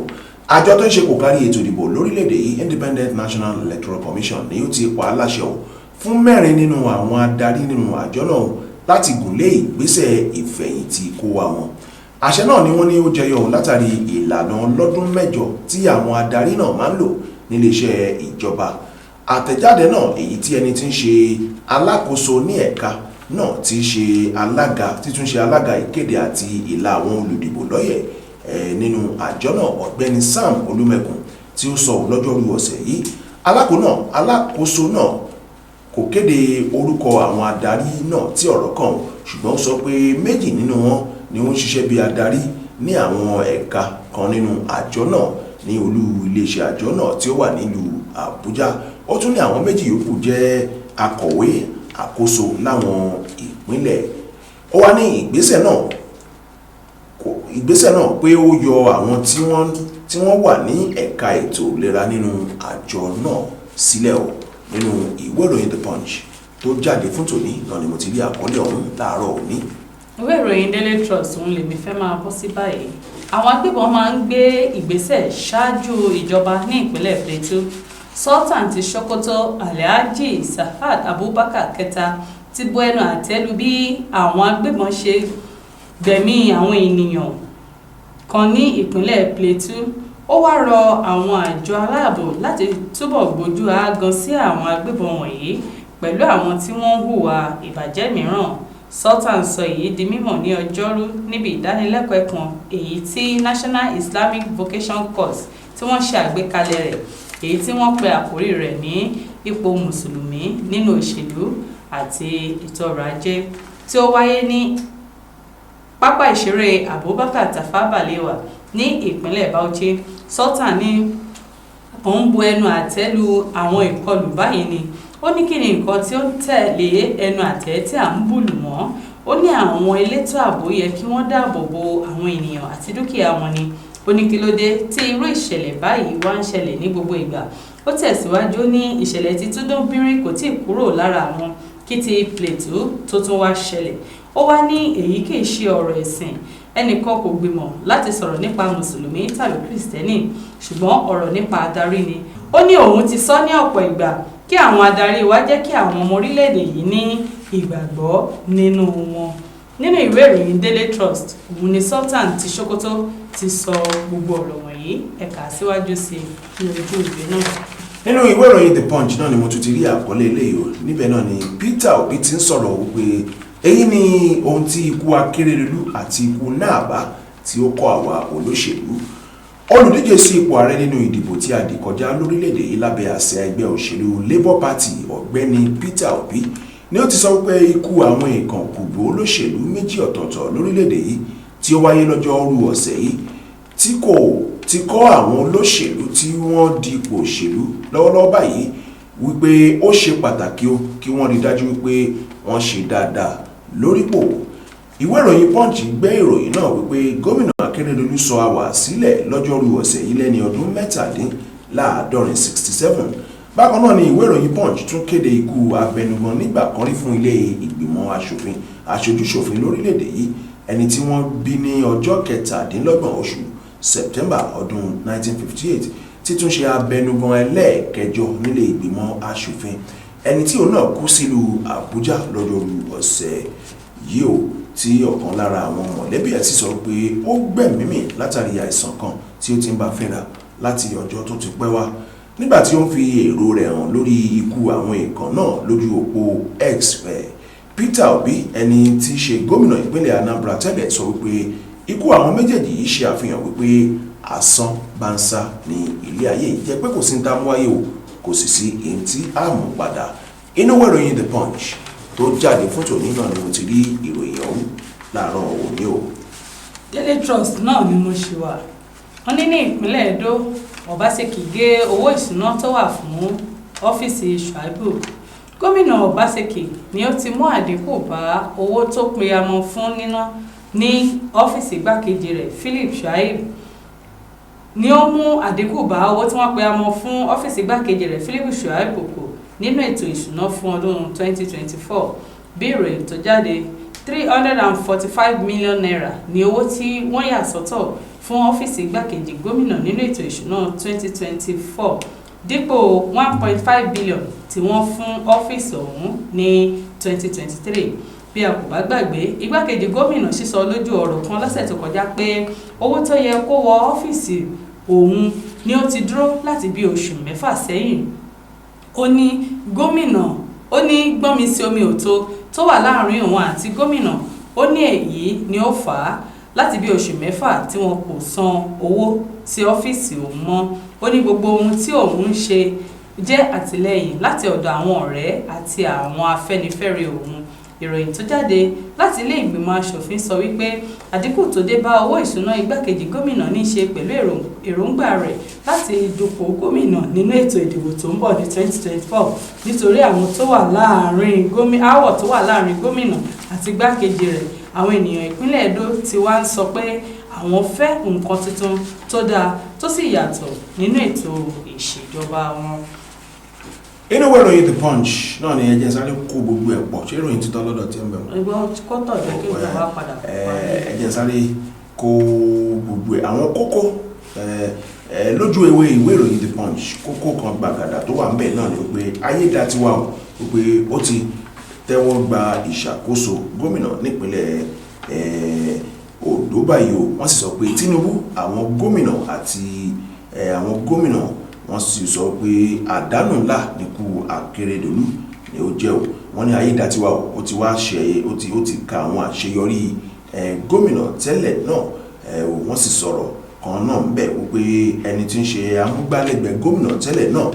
Àjọ tó ń ṣe kò kárí ètò ìdìbò lórílẹ̀‐èdè yìí, Independent National Electoral Commission, ni ó ti pa á láṣẹ o fún mẹ́rin nínú àwọn adarí nínú àjọ náà láti gùnlé ìgbésẹ̀ ìfẹ̀yìntì kó wa wọn. Àṣẹ náà ni wọ́n ní ó jẹyọ látàrí ìlànà lọ́dún 8 tí àwọn adarí náà máa ń lò níléeṣẹ́ ìjọba. Àtẹ̀jáde náà, èyí tí ẹni tí ń ṣe alákòóso ní ẹ̀ka náà ti ṣe alága títún ṣe alága ìkéde àti ìlà àwọn olùdìbò lọ́yẹ̀ nínú àjọ náà, Ọ̀gbẹ́ni Sam Olúmẹkùn, tí ó sọ lọ́jọ́rú ọ̀sẹ̀ yìí. Alákòóso náà kò kéde orúkọ àwọn adarí náà tí ọ̀rọ̀ kàn, ṣùgbọ́n ó sọ pé méjì nínú wọn ni wọ́n ń ṣiṣẹ́ bí adarí ní àwọn ẹ̀ka kan nínú àjọ náà ní olú iléeṣẹ́ àjọ náà tí ó wà nílùú Àbújá. Ó tún ní àwọn méjì yòókù jẹ́ akọ̀wé àkóso láwọn ìpínlẹ̀. Ó wá ní ìgbésẹ̀ náà pé ó yọ àwọn tí wọ́n wà ní ẹ̀ka ètò ìlera nínú àjọ náà sílẹ̀ o. Nínú ìwé ìròyìn The Punch tó jáde fún tòní náà ni mo ti rí àkọlé ọ̀hún láàárọ̀ òní. Ìwé ìròyìn Daily Trust ń lèmi fẹ́ máa bọ́ sí báyìí. Àwọn agbébọn máa ń gbé ìgbésẹ̀ ṣáájú ìjọba ní ìpínlẹ̀ Plateau. Sultan ti Sokoto, Alhaji Sa'ad Abubakar kẹta, ti bu ẹnu àtẹ́ lu bí àwọn agbébọn ṣe gbẹ̀mí àwọn ènìyàn kan ní ìpínlẹ̀ Plateau. Ó wá rọ àwọn àjọ aláàbò láti túbọ̀ gbójú aágan sí àwọn agbébọn wọ̀nyí pẹ̀lú àwọn tí wọ́n ń hùwà ìbàjẹ́ mìíràn. Sultan sọ èyí di mímọ̀ ní Ọjọ́rú níbi ìdánilẹ́kọ̀ọ́ kan èyí tí National Islamic Vocation Course tí wọ́n ṣe àgbékalẹ̀ rẹ̀, èyí tí wọ́n pe àkórí rẹ̀ ní ipò mùsùlùmí nínú òṣèlú àti ètò ọrọ̀ ajé, tí ó wáyé ní pápá ìṣeré Abubakar Tafawa Balewa ní ìpínlẹ̀ Bauchi. Sultan ní òun bu ẹnu àtẹ́ lu àwọn ìkọlù báyìí ni. Ó ní kí ni nǹkan tí ó ń tẹ̀lé ẹnu àtẹ́ tí à ń bùlù mọ́? Ó ní àwọn elétò ààbò yẹ kí wọ́n dáàbò bo àwọn ènìyàn àti dúkìá wọn ni. Ó ní kí ló dé tí irú ìṣẹ̀lẹ̀ báyìí wá ń ṣẹlẹ̀ ní gbogbo ìgbà? Ó tẹ̀síwájú, ó ní ìṣẹ̀lẹ̀ tí Tudun Biri kò tíì kúrò lára àwọn kí ti Plateau tó tún wá ṣẹlẹ̀. Ó wá ní èyí kì í ṣe ọ̀rọ̀ ẹ̀sìn, ẹnìkan kò gbìmọ̀ láti sọ̀rọ̀ nípa mùsùlùmí tàbí kìrìsìtẹ́nì, ṣùgbọ́n ọ̀rọ̀ nípa adarí ni. Ó ní òun ti sọ ní ọ̀pọ̀ ìgbà kí àwọn adarí wa jẹ́ kí àwọn ọmọ orílẹ̀-èdè yìí ní ìgbàgbọ́ nínú wọn. Nínú ìwé ìròyìn Daily Trust, òun ni Sultan ti Sokoto ti sọ gbogbo ọ̀rọ̀ wọ̀nyí. Ẹ̀ka síwájú sí i ní ojú ìwé náà. Nínú ìwé ìròyìn The Punch náà ni mo tún ti rí àkọlé eléyìí o. Níbẹ̀ náà ni Peter Obi ti ń sọ̀rọ̀ wípé èyí ni ohun tí ikú Akérèdọ́lù àti ikú Na'Abba tí ó kọ́ àwa olóṣèlú. Olùdíje sí ipò ààrẹ nínú ìdìbò tí a dì kọjá lórílẹ̀‐èdè yìí lábẹ́ àsíá ẹgbẹ́ òṣèlú Labour Party, Ọ̀gbẹ́ni Peter Obi, ni ó ti sọ pé ikú àwọn èèkàn kùgbó olóṣèlú méjì ọ̀tọ̀ọ̀tọ̀ lórílẹ̀‐èdè yìí tí ó wáyé lọ́jọ́rú ọ̀sẹ̀ yìí tí kò ti kọ́ àwọn olóṣèlú tí wọ́n di ipò òṣèlú lọ́wọ́lọ́wọ́ báyìí wípé ó ṣe pàtàkì o kí wọ́n rí dájú wípé wọ́n ṣe dáadáa lórípò. Ìwé ìròyìn Punch gbé ìròyìn náà wípé Gómìnà Akérèdọ́lù sọ àwà sílẹ̀ lọ́jọ́rú ọ̀sẹ̀ yìí lẹ́ni ọdún 77. Bákan náà ni ìwé ìròyìn Punch tún kéde ikú abẹnugan nígbà kan rí fún ilé ìgbìmọ̀ aṣòfin aṣojúṣòfin lórílẹ̀‐èdè yìí, ẹni tí wọ́n bí ní ọjọ́ 27 oṣù September ọdún 1958, títún ṣe abẹnugan ẹlẹ́ẹ̀kẹjọ nílé ìgbìmọ̀ aṣòfin, ẹni tí òun náà kú sílùú Àbújá lọ́jọ́rú ọ̀sẹ̀ yìí o, tí ọ̀kan lára àwọn mọ̀lẹ́bí ẹ̀ sì sọ pé ó gbẹ̀mímì látàrí àìsàn kan tí ó ti ń bá fínra láti ọjọ́ tó ti pẹ́ wá. Nígbà tí ó ń fi èrò rẹ̀ hàn lórí ikú àwọn èèkàn náà lójú òpó X rẹ̀, Peter Obi, ẹni tí í ṣe gómìnà ìpínlẹ̀ Anambra tẹ́lẹ̀, sọ wípé ikú àwọn méjèèjì yìí ṣe àfihàn wípé asán bá ń sá ní ilé ayé yìí jẹ́, pé kò sí ní tá a mú wáyé o, kò sì sí èyí tí a mú padà. Inú ìwé ìròyìn The Punch tó jáde fún tòní náà ni mo ti rí ìròyìn ọ̀hún láàárọ̀ òní o. Daily Trust náà ni mo ṣì wà. Wọ́n ní ní ìpínlẹ̀ Edo, Obaseki gé owó ìṣúná tó wà fún ọ́fíìsì Shuaibu. Gómìnà Obaseki ni ó ti mú àdínkù bá owó tó peyamọ fún níná ní ọ́fíìsì igbákejì rẹ̀ Philip Shuaibu, ni ó mú àdínkù bá owó tí wọ́n peyamọ fún ọ́fíìsì igbákejì rẹ̀ Philip Shuaibu kù nínú ètò ìṣúná fún ọdún 2024. Bí ìròyìn tó jáde, ₦345 million ní owó tí wọ́n yà sọ́tọ̀ fún ọ́fíìsì igbákejì gómìnà nínú ètò ìṣúná 2024, dípò 1.5 billion tí wọ́n fún ọ́fíìsì ọ̀hún ní 2023. Bí a kò bá gbàgbé, igbákejì gómìnà sísọ lójú ọ̀rọ̀ kan lọ́sẹ̀ tó kọjá pé owó tó yẹ kó wọ ọ́fíìsì òun ni ó ti dúró láti bí oṣù 6 sẹ́yìn. Ó ní gómìnà, ó ní gbọ́nmi sí omi òtó tó wà láàrin òun àti gómìnà. Ó ní èyí ni ó fà á láti bí oṣù 6 tí wọn kò san owó sí ọ́fíìsì òun mọ́. Ó ní gbogbo ohun tí òun ń ṣe jẹ́ àtìlẹ́yìn láti ọ̀dọ̀ àwọn ọ̀rẹ́ àti àwọn afẹ́nifẹ́re òun. Ìròyìn tó jáde láti ilé ìgbìmọ̀ asòfin sọ wípé àdínkù tó dé bá owó ìṣúná igbákejì gómìnà ní í ṣe pẹ̀lú èròǹgbà rẹ̀ láti dupò gómìnà nínú ètò ìdìbò tó ń bọ̀ ní 2024, nítorí àwọn tó wà láàrin aáwọ̀ tó wà láàrin gómìnà àti igbákejì rẹ̀. Àwọn ènìyàn ìpínlẹ̀ Edo ti wá ń sọ pé àwọn fẹ́ nǹkan tuntun tó dáa tó sì yàtọ̀ nínú ètò ìṣèjọba wọn. Inú ìwé ìròyìn The Punch náà ni. Ẹ jẹ́ sáré kó gbogbo ẹ̀ pọ̀. Ṣé ìròyìn títọ́ lọ́dọ̀ tí ń bẹ̀ wọ́n? Ìgbọ́ kọ́tọ̀ jẹ́ kí ìjọba padà parí. Ẹ jẹ́ sáré kó gbogbo ẹ̀, àwọn kókó lójú ewé ìwé ìròyìn The Punch. Kókó kan gbàgàdà tó wà ńbẹ̀ náà ni pé Ayédàtiwa ò pé ó ti tẹ́wọ́ gba ìṣàkóso gómìnà nípínlẹ̀ Ondo báyìí o. Wọ́n sì sọ pé Tinubu, àwọn gómìnà àti àwọn gómìnà, wọ́n sì sọ pé àdánù ńlá níkú Akérédolú ni ó jẹ́ o. Wọ́n ní Ayédàtiwa o, ó ti wá ṣe, ó ti ka àwọn àṣeyọrí gómìnà tẹ́lẹ̀ náà o. Wọ́n sì sọ̀rọ̀ kan náà ń bẹ̀ wípé ẹni tí ń ṣe amúgbálẹ́gbẹ̀ẹ́ gómìnà tẹ́lẹ̀ náà,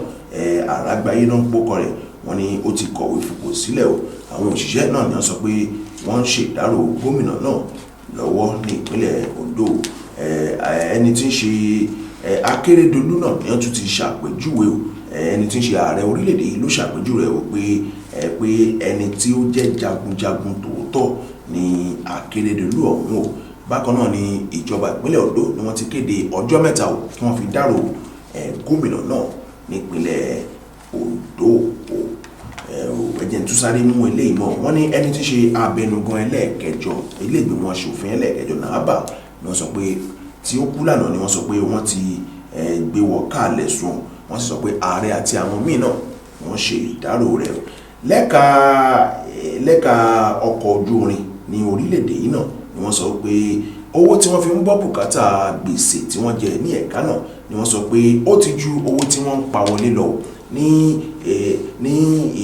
Àràgbáyé náà ń pókọ rẹ̀, wọ́n ní ó ti kọ̀wé fipò sílẹ̀ o. Àwọn òṣìṣẹ́ náà ni wọ́n sọ pé wọ́n ń ṣèdárò gómìnà náà lọ́wọ́ ní ìpínlẹ̀ Ondo. Ẹni tí ń ṣe Akérédolú náà ni wọ́n tún ti ṣàpèjúwe o. Ẹni tí ń ṣe ààrẹ orílẹ̀-èdè yìí ló ṣàpèjúwe o pé ẹni tí ó jẹ́ jagunjagun tòótọ́ ní Akérédolú ọ̀hún o. Bákan náà ni ìjọba ìpínlẹ̀ Ondo ni wọ́n ti kéde ọjọ́ 3 o kí wọ́n fi dárò gómìnà náà nípínlẹ̀ Ondo o. Ẹ jẹ́ n tún sáré mú eléyìí mọ́. Wọ́n ní ẹni tí ń ṣe abẹnugan ẹlẹ́ẹ̀kẹjọ ilé ìgbìmọ̀ aṣòfin ẹlẹ́ẹ̀kẹjọ, Nàábà, ni wọ́n sọ pé tí ó kú lánàá, ni wọ́n sọ pé wọ́n ti gbé wọ káàlẹ̀ sùn. Wọ́n sì sọ pé ààrẹ àti àwọn míì náà wọ́n ṣe ìdárò rẹ̀. Lẹ́ka ọkọ̀ ojú irin ní orílẹ̀-èdè yìí náà ni wọ́n sọ pé owó tí wọ́n fi ń bọ́ bùkátà gbèsè tí wọ́n jẹ ní ẹ̀ka náà ni wọ́n sọ pé ó ti ju owó tí wọ́n ń pa wọlé lọ ní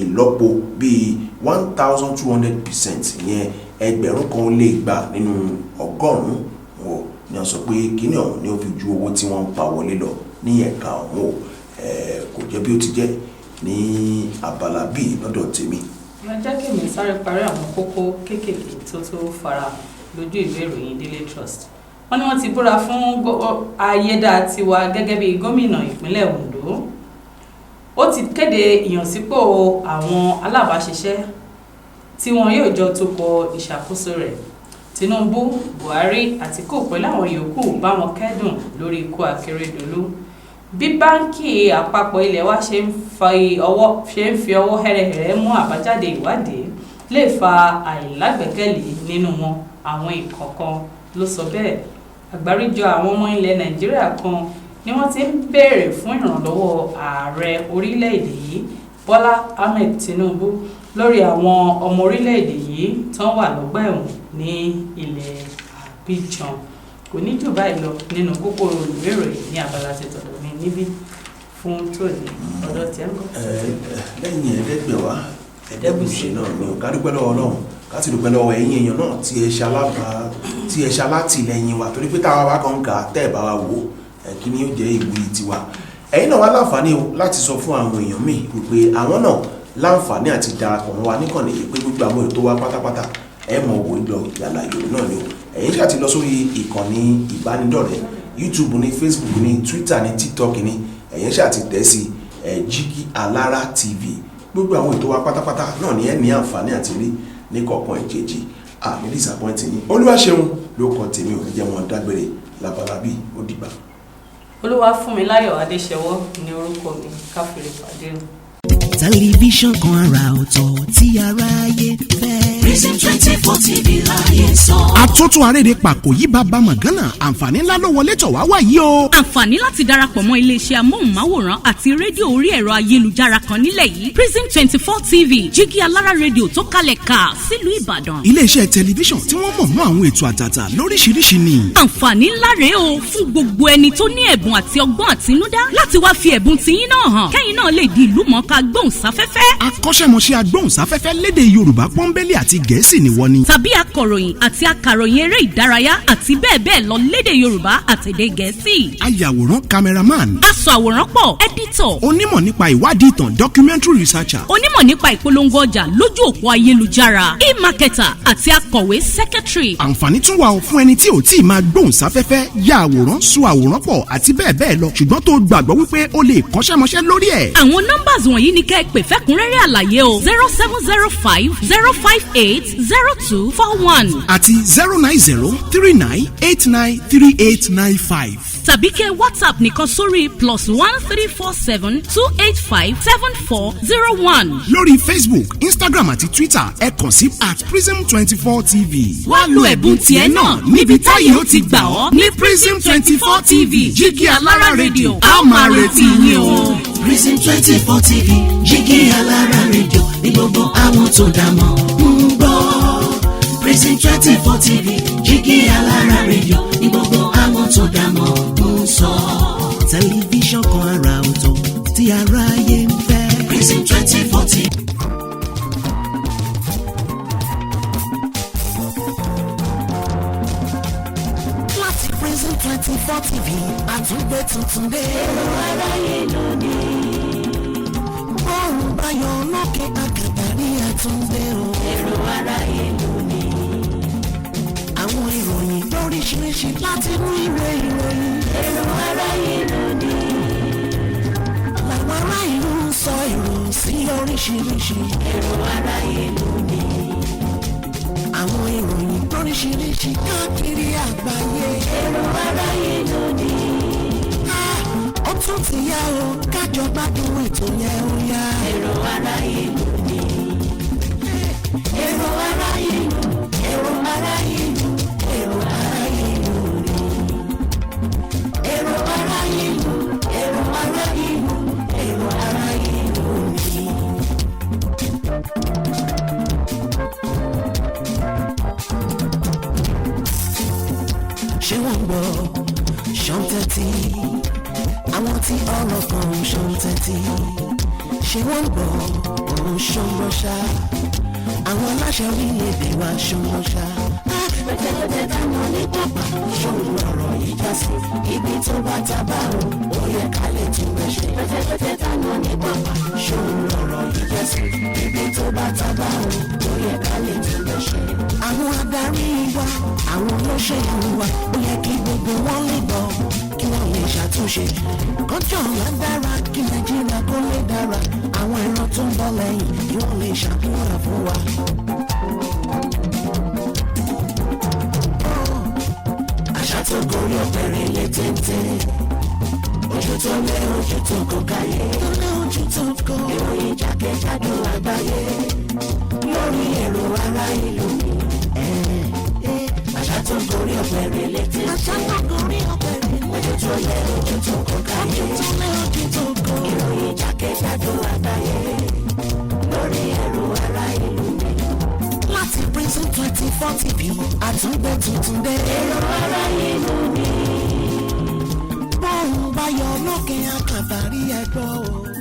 ìlọ́po bíi 1,200%, ìyẹn 1,200% wọ̀ ni wọ́n sọ pé kíní ọ̀hún ni ó fi ju owó tí wọ́n ń pa wọlé lọ ní ẹ̀ka ọ̀hún o. Kò jẹ́ bí ó ti jẹ́ ní abala bíi lọ́dọ̀ tèmi. Ẹ jẹ́ kí èmi sáré parí àwọn kókó kéékèèké tó farahàn lójú ìwé ìròyìn Daily Trust. Wọ́n ní wọ́n ti búra fún Ayédàtiwa gẹ́gẹ́ bí gómìnà ìpínlẹ̀ Ondo. Ó ti kéde ìyànsípò àwọn alábàáṣiṣẹ́ tí wọn yóò jọ tukọ̀ ìṣàkóso rẹ̀. Tinubu, Buhari, Àtìkù pẹ̀lú àwọn yòókù bá wọn kẹ́dùn lórí ikú Akérédolú. Bí báńkì àpapọ̀ ilẹ̀ wa ṣe ń fi ọwọ́ hẹ́rẹ́hẹ́rẹ́ mú àbájáde ìwádìí lè fa àìlágbẹ́kẹ̀lé nínú wọn, àwọn ìkọ̀ọ̀kan ló sọ bẹ́ẹ̀. Àgbáríjọ àwọn ọmọ ilẹ̀ Nàìjíríà kan ni wọ́n ti ń béèrè fún ìrànlọ́wọ́ ààrẹ orílẹ̀-èdè yìí Bọ́lá Ahmed Tinubu lórí àwọn ọmọ orílẹ̀-èdè yìí tán wà lọ́gbà ẹ̀wọ̀n ní ilẹ̀ Abidjan. Kò ní jù báyìí lọ nínú kókó ìwé ìròyìn ní abala ti tọ̀dọ̀ mi níbí fún tòní. Ọ̀dọ̀ tí ẹ ń bọ̀. Lẹ́yìn ẹ̀ẹ́dẹ́gbẹ̀wá ẹ̀ẹ́dẹ́gbùsì náà ni ò ká dúpẹ́ lọ́wọ́ Ọlọ́run, ká sì dúpẹ́ lọ́wọ́ ẹ̀yin èèyàn náà tí ẹ ṣalátìlẹ́yìn wa, torí pé táwa bá kàn ń kà á tẹ́ ẹ̀ bá wa wò ó, kí ni yóò jẹ́ ìwúrí tiwa. Ẹ̀yin náà wá láǹfààní o láti sọ fún àwọn èèyàn míì wípé àwọn náà láǹfààní àti darapọ̀ mọ́ wa níkànnì yìí, pé gbogbo àwọn ètò wa pátápátá ẹ mọ̀ wò lọ yàrá yòó náà ni o. Ẹ̀yin ṣáà ti lọ sórí ìkànnì ìbánidọ́rẹ̀ẹ́ YouTube ní, Facebook ní, Twitter ní, TikTok ní, ẹ̀yin ṣáà ti tẹ̀ sí ẹ̀ Jígí Alára TV. Gbogbo àwọn ètò wa pátápátá náà ni ẹ ní àǹfààní àti rí ní kọ̀ọ̀kan ìjèjì. Àní disappoint yín. Olúwaṣeun ló kọ tèmi, ò ní jẹ́ wọn dágbére labalábí, ó dìgbà. Olúwafúnmiláyọ̀ Adéṣẹwọ́ ní orúkọ mi, káfíńrè pàdé o. Tẹlifíṣàn kan àrà ọ̀tọ̀ tí aráyé fẹ́. Prism 24 TV láyé sọ. Àtúntò arédè pàkó yí bàbá mọ̀gánà, àǹfààní ńlá ló wọlé tọ̀ wá wáyé o. Àǹfààní láti darapọ̀ mọ́ iléeṣẹ́ amóhùnmáwòrán àti rédíò orí ẹ̀rọ ayélujára kan nílẹ̀ yìí, Prism 24 TV, jígí alára rédíò tó kalẹ̀ ká sílùú Ìbàdàn. Iléeṣẹ́ tẹlifíṣàn tí wọ́n mọ̀ mọ́ àwọn ètò àtàtà lóríṣiríṣi ni. Àǹfààní ńlá rèé o fún gbogbo ẹni tó ní ẹ̀bùn àti ọgbọ́n àtinúdá láti wá fi ẹ̀bùn tiyín náà hàn, kẹ́yìn náà lè di ìlú mọ̀ọ́ká gbóhùnsáfẹ́fẹ́. Akọ́ṣẹ́mọṣẹ́ agbóhùnsáfẹ́fẹ́ lédè Yorùbá pọ́nbélé àti Gẹ̀ẹ́sì ni wọ́n ní. Tàbí akọ̀ròyìn àti akàròyìn eré ìdárayá àti bẹ́ẹ̀ bẹ́ẹ̀ lọ lédè Yorùbá àtèdè Gẹ̀ẹ́sì. Ayàwòrán, cameraman. Aṣọ àwòrán pọ̀, editor. Onímọ̀ nípa ìwádìí ìtàn, documentary researcher. Onímọ̀ nípa ìpolongo ọjà lójú òpó ayélujára, e-marketer àti akọ̀wé, secretary. Àǹfààní tún wà fún ẹni tí ò tí ì máa gbóhùnsáfẹ́fẹ́, ya àwòrán, sọ àwòrán pọ̀ àti bẹ́ẹ̀ bẹ́ẹ̀ lọ, ṣùgbọ́n tó gbàgbọ́ wípé ó lè kọ́ṣẹ́mọṣẹ́ lórí ẹ̀. Àwọn numbers wọ̀nyí ni kẹ́ ẹ pè fẹ́kúnrẹ́rẹ́ àlàyé o: 07050580241 àti 09039893895. Tàbí kẹ́ WhatsApp nìkan sórí +13472857401. Lórí Facebook, Instagram àti Twitter, ẹ kàn sí @Prism24 TV. Wá lo ẹ̀bùn tiẹ̀ náà níbi táyé ó ti gbà ọ́ ní Prism 24 TV, jígí alára rédíò, a ó máa retí yín o. Prism 24 TV, jígí alára rédíò ní gbogbo àwọn tó dá mọ̀ ń gbọ́. Prism 24 TV, jígí alára rédíò ní gbogbo àwọn tó dá mọ̀ ń sọ. Tẹlifíṣàn kan àrà ọ̀tọ̀ tí aráyé ń fẹ́. Prism 24 TV. Láti Prism 24 TV, àtúngbé tuntun dé. Èrò aráyé lónìí. Bọ́ọ̀lù báyọ̀ lókè àkàtàrí àtúndé o. Èrò aráyé lónìí. Àwọn ìròyìn lóríṣiríṣi láti inú ìwé ìròyìn. Èrò aráyé lónìí. Làwọn ará ìlú ń sọ èrò sí oríṣiríṣi. Èrò aráyé lónìí. Àwọn ìròyìn lóríṣiríṣi káàkiri àgbáyé. Èrò aráyé lónìí. Ó tún ti yá o, kájọ gbádùn ètò yẹn ó yá. Èrò aráyé lónìí. Èrò aráyé lónìí. Èrò aráyé lónìí. Èrò aráyé lónìí. Èrò aráyé lónìí. Èrò aráyé lónìí. Èrò aráyé lónìí. Ṣé wọ́n ń gbọ́ ṣọ́n tẹ́tí? Àwọn tí ọ̀rọ̀ kan ń ṣọ́n tẹ́tí. Ṣé wọ́n ń gbọ́ òun ṣọ́n gbọ́ ṣá? Àwọn aláṣẹ orílẹ̀-èdè wa ṣọ́n gbọ́ ṣá. Pẹ̀tẹ̀pẹ̀tẹ̀ táwọn ní pápá Ṣóun ọ̀rọ̀ yìí já sí ibi tó bá tábà o, ó yẹ ká lè tún bẹ́ ṣe. Pẹ̀tẹ̀pẹ̀tẹ̀ táwọn ní pápá Ṣóun ọ̀rọ̀ yìí já sí ibi tó bá tábà o, ó yẹ ká lè tún bẹ́ ṣe. Àwọn adarí wa, àwọn olóṣèlú wa, ó yẹ kí gbogbo wọn lè gbọ́ kí wọ́n lè ṣàtúnṣe. Kọjọ́ ọ̀la dára kí Nàìjíríà kó lè dára, àwọn ìran tó ń bọ̀ lẹ́yìn kí wọ́n lè ṣàdúrà fún wa. Àṣà tó gorí ọ̀pẹ̀rẹ̀ lè téńté. Ojú tó lé, ojú tó kó káyé. Tó lé, ojú tó kó. Ìròyìn jákèjádò àgbáyé. Lórí èrò ara ìlú mi. Àṣà tó gorí ọ̀pẹ rẹ̀ létí. Àṣà tó gorí ọ̀pẹ rẹ̀ létí. Ojú tó lé, ojú tó kó káyé. Ojú tó lé, ojú tó kó. Ìròyìn jákèjádò àgbáyé. Lórí èrò ara ìlú mi. Láti Prism 24 TV, àtúngbé tuntun dé. Èrò ara ìlú mi. Bọ́ọ̀n bá yọ lókè àkàbàrí ẹ̀gbọ́ o.